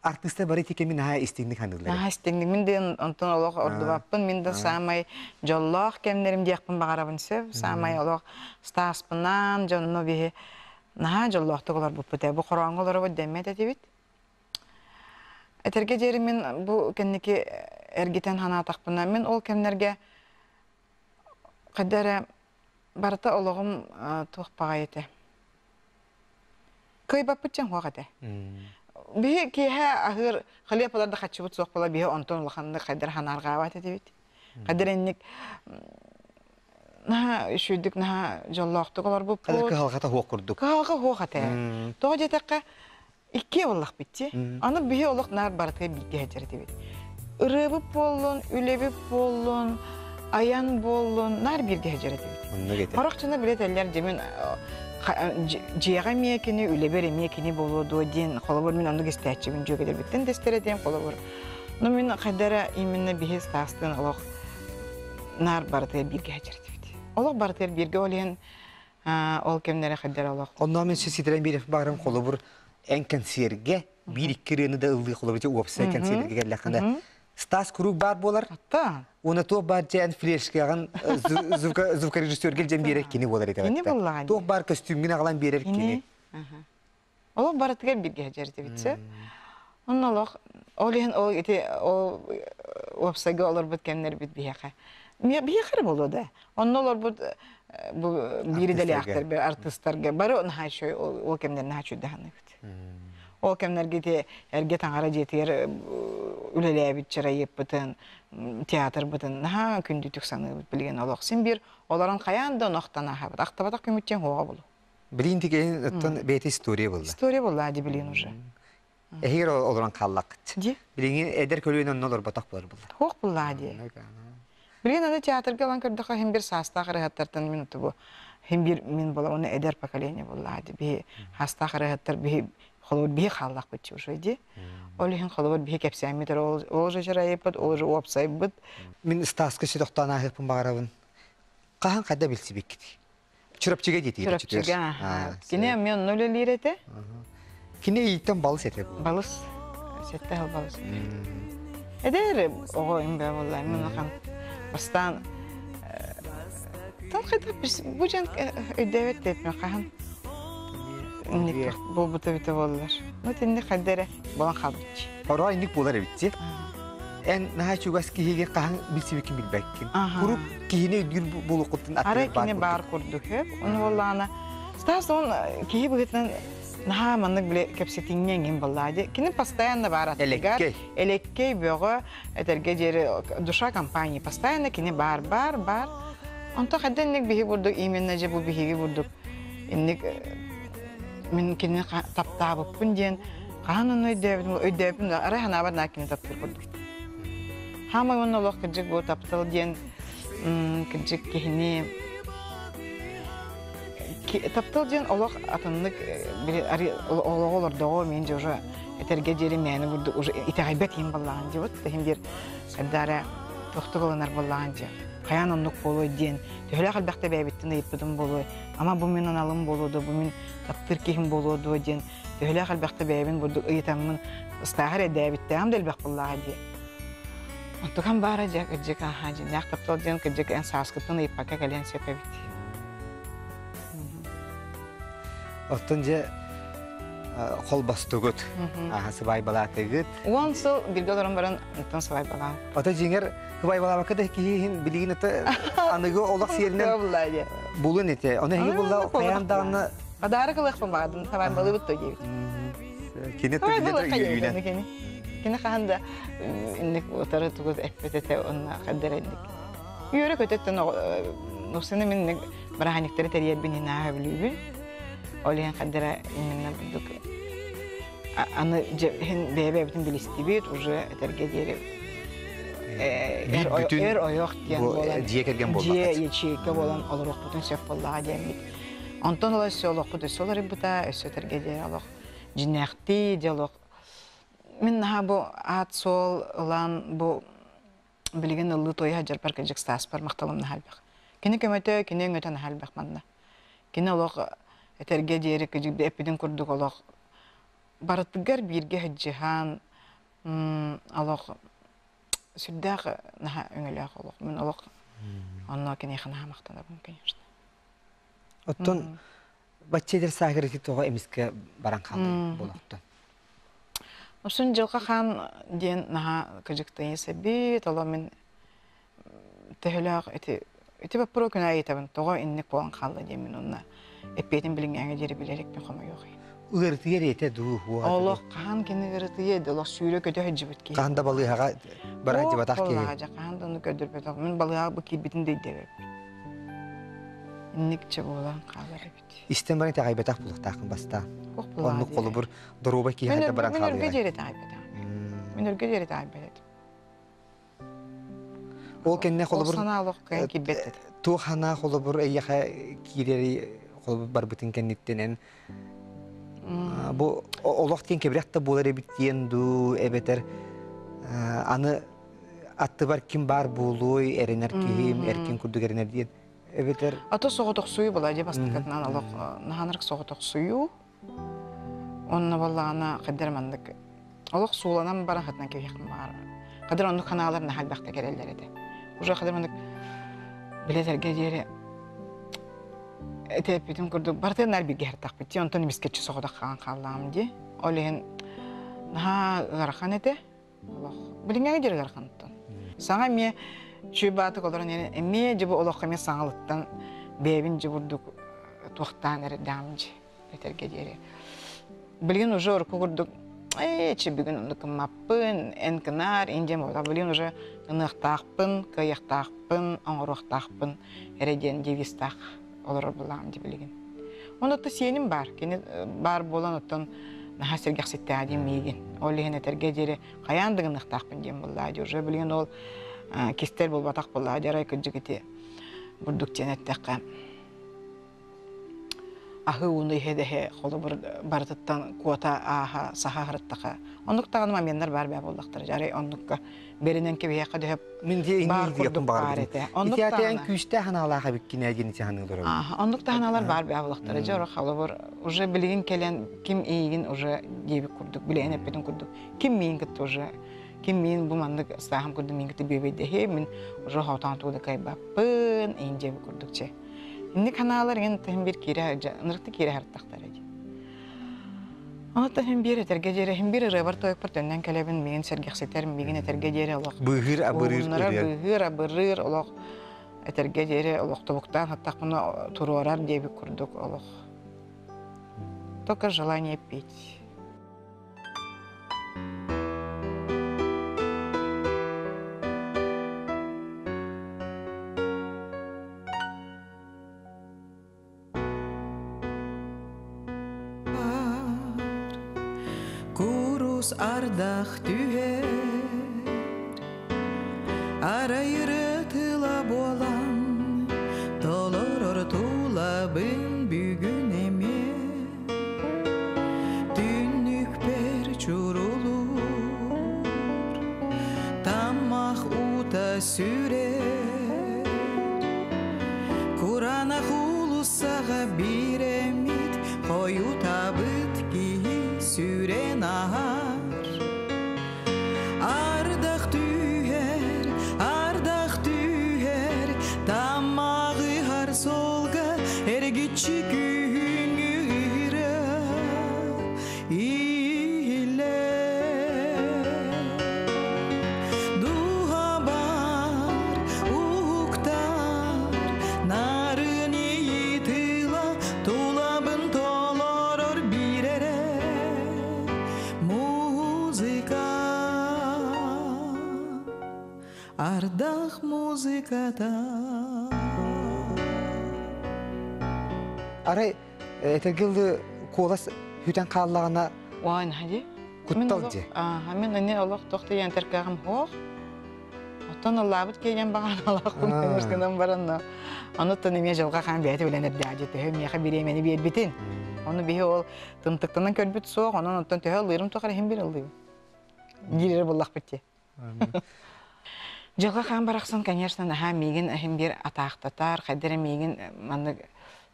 артыыстар бары ити кэми наһаа истиҥник саныыллар. Наһаа истиҥник. Мин да онтон олох ордубаппын. Мин да саамай дьоллоох кэмнэрим диэхпин баҕарабын сөп. Саамай олох Стаспынаан дьонно биһи наһаа дьоллоохтук олорбуппут ээ. Бу хорооҥҥо олоробут дэммэт этибит. Этэргэ диэри мин бу кэнники эргитэн санаатахпына, мин ол кэмнэргэ хайда эрэ барыта олоҕум туох баҕайы этэ. Кыайбаппыт дьэн хуох этэ. Биһи киэһэ аһыыр хлеб да хаччыбыт суох буола биһи онтон улаханнык хайдар санаарҕаабат этибит. Хайдар инник наһаа үчүгдүк наһаа дьоллоохтук олорбуппут. Хадыр кыһалҕата хуох курдук. Кыһалҕа хуох этэ. Тоҕо диэтэххэ иккиэ буоллахпыт дии. Аны биһи олох наар барытыгар бииргэ сылдьар этибит. Ырыабыт буоллун, үлэбит буоллун, айан буоллун, наар бииргэ сылдьар этибит. Оннук этэ. Сорох дьоно билэ этэллэр, дьэ мин дьиэҕэ эмиэ кини, үлэбэр эмиэ кини буолуо дуо диэн, холобур, мин оннук истээччибин дьүөгэлэрбиттэн да истэр этим, холобур. Но мин хайда эрэ именно биһи Стастыын олох наар барытыгар бииргэ сылдьар этибит. Олох барытыгар бииргэ ол иһин ол кэмнэрэ хайдара олох. Онно мен ситэрэн биэрэх баарым холобур эн кэнсиэргэ биир-икки ырыаны да ыллыы холобур уопсай кэнсиэргэ кэллэххинэ Стас куруук баар буолар. Ата. Уонна туох баар дьээн флешкаҕын звукорежиссерга илдьэн биэрэр кини буолар этэ. Кини буоллаҕа. Туох баар көстүүмҥүн аҕалан биэрэр кини. Олох барытыгар бииргэ сылдьар Онно олох ол иһин ол ити ол уопсайга олорбут кэмнэрбит биһиэхэ биһиэхэ эрэ буолуо да. Онно олорбут бу биир идэлээхтэр артыыстарга бары наһаа үчүгэй ол кэмнэр наһаа үчүгэй Ол кэмнэргэ ити эргэ таҥара дьиэтигэр үлэлээбит чарайыппытын, театрбытын наһаа күндүтүк саныыбыт билигин олох. Син биир олорон хайаан да онохтон ааһабыт. Ахтабатах күмүттэн хуоҕа булу. Билин тигэн оттон бэйэтэ история буолла. История буолла ди билин уже. Эһигэр олорон хааллаххыт. Ди. Билиҥҥи эдэр көлүөнэ онно олорботох буолар булла. Хуох булла ди. Билигин аны театрга ылан көрдөхө хим бир саастаах ырыһаттартан мин бу хим бир мин була уонна эдэр поколение булла ди. Биһи хаастаах ырыһаттар биһи холобур биһи хааллахпыт уже ди. Ол иһин холобур биһи кэпсээммит ол уже чарайыппыт, ол уже уопсайбыт. Мин Стаска сүтөхтөөн ааһыахпын баҕарабын. Хаһан хайда билсибиккит? Чурапчыга диэтигит Чурапчыга. Кини эмиэ онно үлэлиир этэ. Кини ииттэн балыс этэ бу. Балыс. Сэттэ сыл балыс. Эдэр оҕо имбэ буолла. Мен улахан бастаан хайдах бу дьон өйдөөбөт диэппин хаһан инник буолбута эбитэ буоллар. Ну тинник хайда эрэ буолан хаалбытчы. Ороо инник буолар эбитчи. Эн наһаа чугас киһигэ хаһан билсибиккин билбэккин. Куруук киһини өйдүүр буолуоххуттан Арай кини баар курдук хөп. Ону буоллаҕына Стас он киһи быһыытынан наһаа маннык биле кэпсэтиҥҥэ эҥин буоллаа дии. Кини постоянно баар аттыгар. Элеккэй бөҕө этэргэ диэри душа компании постоянно кини баар баар баар. Онто хайда инник биһи бурдук именно же бу биһиги бурдук инник мин кинини таптаабыппын диэн хаһан ону өйдөөбүтүм өйдөөбүтүм да арай санаабар наа кини таптыыр курдук. Хаамай уонна олох кырдьык бу таптал диэн кырдьык киһини таптал диэн олох атыннык олоҕу олордоҕо мин же уже этэргэ диэри мээнэ бурдук уже итэҕэйбэт иһин баллаҕын дии вот иһин биир хайдаара тохтук ылынар баллаҕын дии хайаан оннук буолуой диэн төһөлөөх элбэхтэ бэйэбиттэн ыйыппытым буолуой ама бу мин аналым буолуо дуо бу мин таптыыр киһим буолуо дуо диэн төһөлөөх элбэхтэ бэйэбин бурдук ыйытаммын ыстааһар эдээбиттээҕим да элбэх буоллаҕа дии. Онтукам баара дьэ кырдьык аһаа дьиннээх таптал диэн кырдьык эн сааскыттан ыйыппакка кэлиэн сөп эбит. Оттон дьэ Холбостугут. Аха сыбаайбалаатыгыт. 10 сыл бирге олорон баран онтон сыбаайбалаан. Ата жиңер сыбаайбалаабакка да киһи билигин ата аныгы олох сиэринэн булун ите. Оны эһиги булла каян даҕаны Адары кылыахпын баҕадым, сыбаайбалыыбыт то диэбит. Кини түбүлэ Кини. Кини хаһан да инник утары тугу эппет этэ онна хаддар инник. Үөрэ көтөттөн нусаны мин бырааһынньыктары тэрийэрбин инааһа билүүбүн. Ол иһин хаддара именно бурдук аны хин бэйэ-бэйэбитин билистибит уже этэргэ диэри эр ойох диэн буолан дьиэ кэргэн дьиэ ячейка буолан олоруохпутун сөп буоллаҕа диэммит. Онтон ыла өссө олохпут өссө уларыйбыта, өссө этэргэ диэри олох дьиннээхтии дьэ олох мин наһаа бу аат-суол ылан бу билигин ыллыы туойа сылдьарбар кырдьык сааспар махталым наһаа элбэх. Кини көмөтө, кини өҥөтө наһаа элбэх манна. Кини олох этэргэ диэри кыдьык эппитин курдук олох барытыгар бииргэ сылдьыһан олох сүрдээх наһаа өҥөлөөх олох. Мин олох онно киниэхэ наһаа махтанабын, конечно. Оттон бачча эдэр сааһыгар ити тоҕо эмискэ баран хаалдым буолуохтан? Усун дьылҕа хаан диэн наһаа кыдьыктайы сэбит, оло мин төһөлөөх ити ити боппуруо күн аайы тоҕо инник буолан хаалла диэн мин онно эппиэтин билиҥҥээҥҥэ диэри билэрикпин хомойуох Ыарытыйар этэ дуу Олох хаһан кини ыарытыйа edi олох сүүрэ көтө сылдьыбыт киһи. Хаһан да балыыһаҕа бара сылдьыбатах киһи. Хаһан да ону көрдөрбөтөх. Мин балыыһаҕа бу киирбитин да өйдөөбөппүн. Инникчэ буолан хаалар эбит. Истэн баран итэҕэйбэтэх буолуохтааххын бастаан. Оннук холобур доруобай киһи хайда баран хаалыай. Мин өргө диэри итэҕэйбэтэх. Мин өргө диэри итэҕэйбэт этим. Ол кэннэ холобур санаа олох кыайан киирбэт этэ. Туох санаа холобур эйиэхэ киирэри холобур барбытын кэнниттэнэн бу олох диэн кэбирэх да буолар эбит диэн дуу эбэтэр аны аттыбар ким баар буолуой эрэнэр киһим эркин курдук эрэнэр диэн эбэтэр Ато соҕотохсуйуу була дьэ бастакытынан олох наһанырык соҕотохсуйуу онно буоллаҕына хайдах маннык олох сууланан баран хатынан кэбиһиэхпин баҕар хадыр оннук ханаалар наһаа элбэхтэ кэлэллэр этэ уже хадыр маннык билэтэргэ диэри ити эппитим курдук барытын наар бииргэ сыртахпыт дии онтон эмискэччи соҕотох хаалан хааллаҕым дии ол иһин наһаа ыарахан этэ олох билиҥҥэ диэри ыараханыттан саҥа эмиэ чүй баатык олорон эмиэ дьэ бу олоххо эмиэ саҥалыттан бэйэбин дьэ бурдук туохтаан эрдэҕим дьи этэргэ диэри билигин уже урукку курдук ээ чи бүгүн оннук гыммаппын эн кынаар ин диэн буолбатах билигин уже ыныахтаахпын кыайыахтаахпын оҥоруохтаахпын эрэ диэн девизтаах олорор буллаҕым дии билигин онно сиэним баар кини баар буолан оттон наһаа сэргэхситтээх диэн миигин ол иһин этэргэ диэри хайаан да гыныахтаахпын диэн буоллаа дии уже билигин ол кистэл буолбатах буоллаа дии арай кырдьык ити бурдук диэн эттэххэ аһыы ууну иһэ-дэһэ холобур барытыттан куота ааһа саха аһарыттаха оннук даҕаны моменнар баар бээ буоллахтара арай оннукка бэринэн кэбиһиэххэ дөһөп мин дии баар курдук баар этэ оннук даҕаны күүстээх анаалаах эбиккин диэн ити саныылар оннук таһаналар баар бээ буоллахтара дьэ холобур уже билигин кэлэн ким иигин уже диэбит курдук билигин эппитин курдук ким миин кытта уже ким миин бу маннык сааһым курдук миин кытта бүөбэйдэһи мин уже хотоон тугу да кайбаппын иин диэбит курдук че Инник ханаалар иҥин тыһын биир киирэ ынырыкты киирэ сырыттахтара дии. Онуттан иһин биир этэргэ диэри иһин биир ырыабар тойукпар төннөн кэлэбин миигин сэргэхситэр миигин этэргэ диэри олох быыһыыр абырыыр быыһыыр абырыыр олох этэргэ диэри олох тобуктаан саттахпына туруорар диэбит курдук олох только желание петь. Курус ардах түһэр, арайыры тыла буолан, толорор тулабын бүгүн эмиэ. Түннүкпэр чурулуур, таммах уута сүрэр. Кураанах уулуссаҕа биир эмит хойутаабыт киһи сүрэн аһар. Ардах түһэр, ардах түһэр, таммаҕыһар суолга эргиччи күһүҥҥү ыра. Ардах музыката. Арай этэргилы куолас хүтэн хааллаҕына Уан хади. Куттал дьи. Аа, мин ини олох тохты янтеркагым хоох. Оттон ыллаабыт киэнэн баҕан алаахпын гынан баран онуттан эмиэ дьылҕа хаан бэйэтэ билэн эрдээдьи төһө миэхэ бириэмэни биэрбитин. Ону биһи ол тымтыктанан көрбүт суох, онон оттон төһө ыллыырым тухары иһин бир ыллыыбын. Диирэр буллахпыт дии. Дьылҕа хаан барахсан, конечно, наһаа миигин иһин биир атаахтатар, хайда эрэ миигин маннык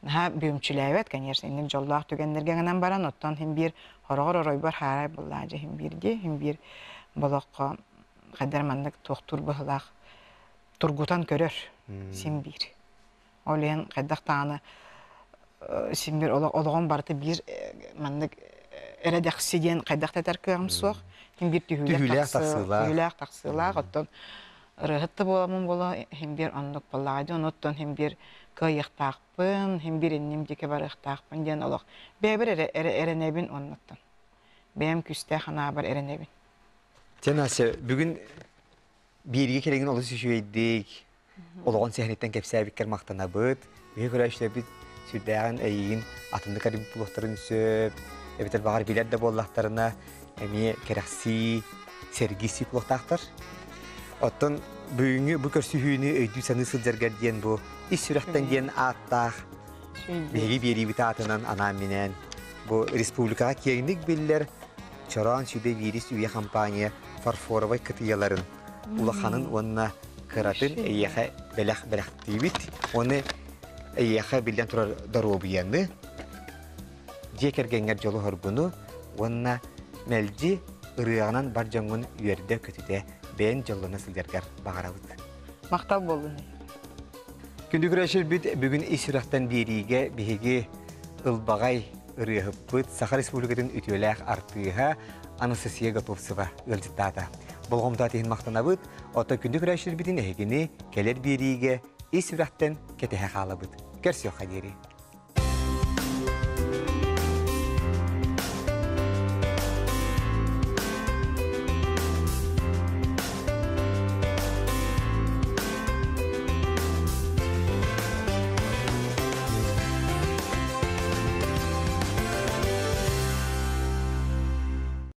наһаа бүөмчүлээбэт, конечно, инник дьоллоох түгэннэргэ гынан баран, оттон иһин биир хороҕор оройбор хаарай буллаадьы иһин биир дии, иһин биир болоххо хайда эрэ маннык туохтуур быһыылаах тургутан көрөр син биир. Ол иһин хайдах даҕаны син биир олоҕум барыта биир маннык эрэдэхси диэн хайдах да этэр кыаҕым суох. Син биир түһүүлээх тахсыылаах. Түһүүлээх тахсыылаах. Оттон ырыаһыт да буоламмын буола син биир оннук буоллаҕа дии. Онуттан син биир кыайыахтаахпын, син биир инним диэки барыахтаахпын диэн олох бэйэбэр эрэ эрэнэбин оннуттан. Бэйэм күүстээх анаабар эрэнэбин. Чэ, Настя, бүгүн бииргэ кэлэҥин олус үчүгэйдик, олоҕун сэһэниттэн кэпсээбиккэр махтанабыт. Биһи көрөөччүлэрбит сүрдээҕин эйигин атыннык арыйбыт буолуохтарын сөп, эбэтэр баҕар билэр да буоллахтарына эмиэ кэрэхсии, сэргии буолуохтаахтар. Оттон бүгүҥҥү бу көрсүһүүнү өйдүү-саныы сылдьаргар диэн бу ис сүрэхтэн диэн ааттаах биһиги биэриибит аатынан анаан-минээн бу республикаҕа киэҥник биллэр Чороон сүбэ биирис үйэ компания фарфоровай кытыйаларын улаханын уонна кыратын эйиэхэ бэлэх бэлэхтиибит. Оны эйиэхэ биллэн турар доруобуйаны, дьиэ кэргэҥҥэр дьолу-соргуну уонна мэлдьи ырыаҕынан бар дьоҥҥун үөрдэ-көтүтэ бэйэҥ дьоллоно сылдьаргар баҕарабыт. Махтал буоллун. Күндү көрөөччүлэрбит, бүгүн ис сүрэхтэн биэриигэ биһиги ылбаҕай ырыаһыппыт, Саха Республикатын үтүөлээх артыыһа Анастасия Готовцева ыалдьыттаата. Болҕомто иһин махтанабыт, оттон күндү көрөөччүлэрбитин эһигини кэлэр биэриигэ ис сүрэхтэн кэтэһэ хаалабыт. Көрсүөххэ диэри.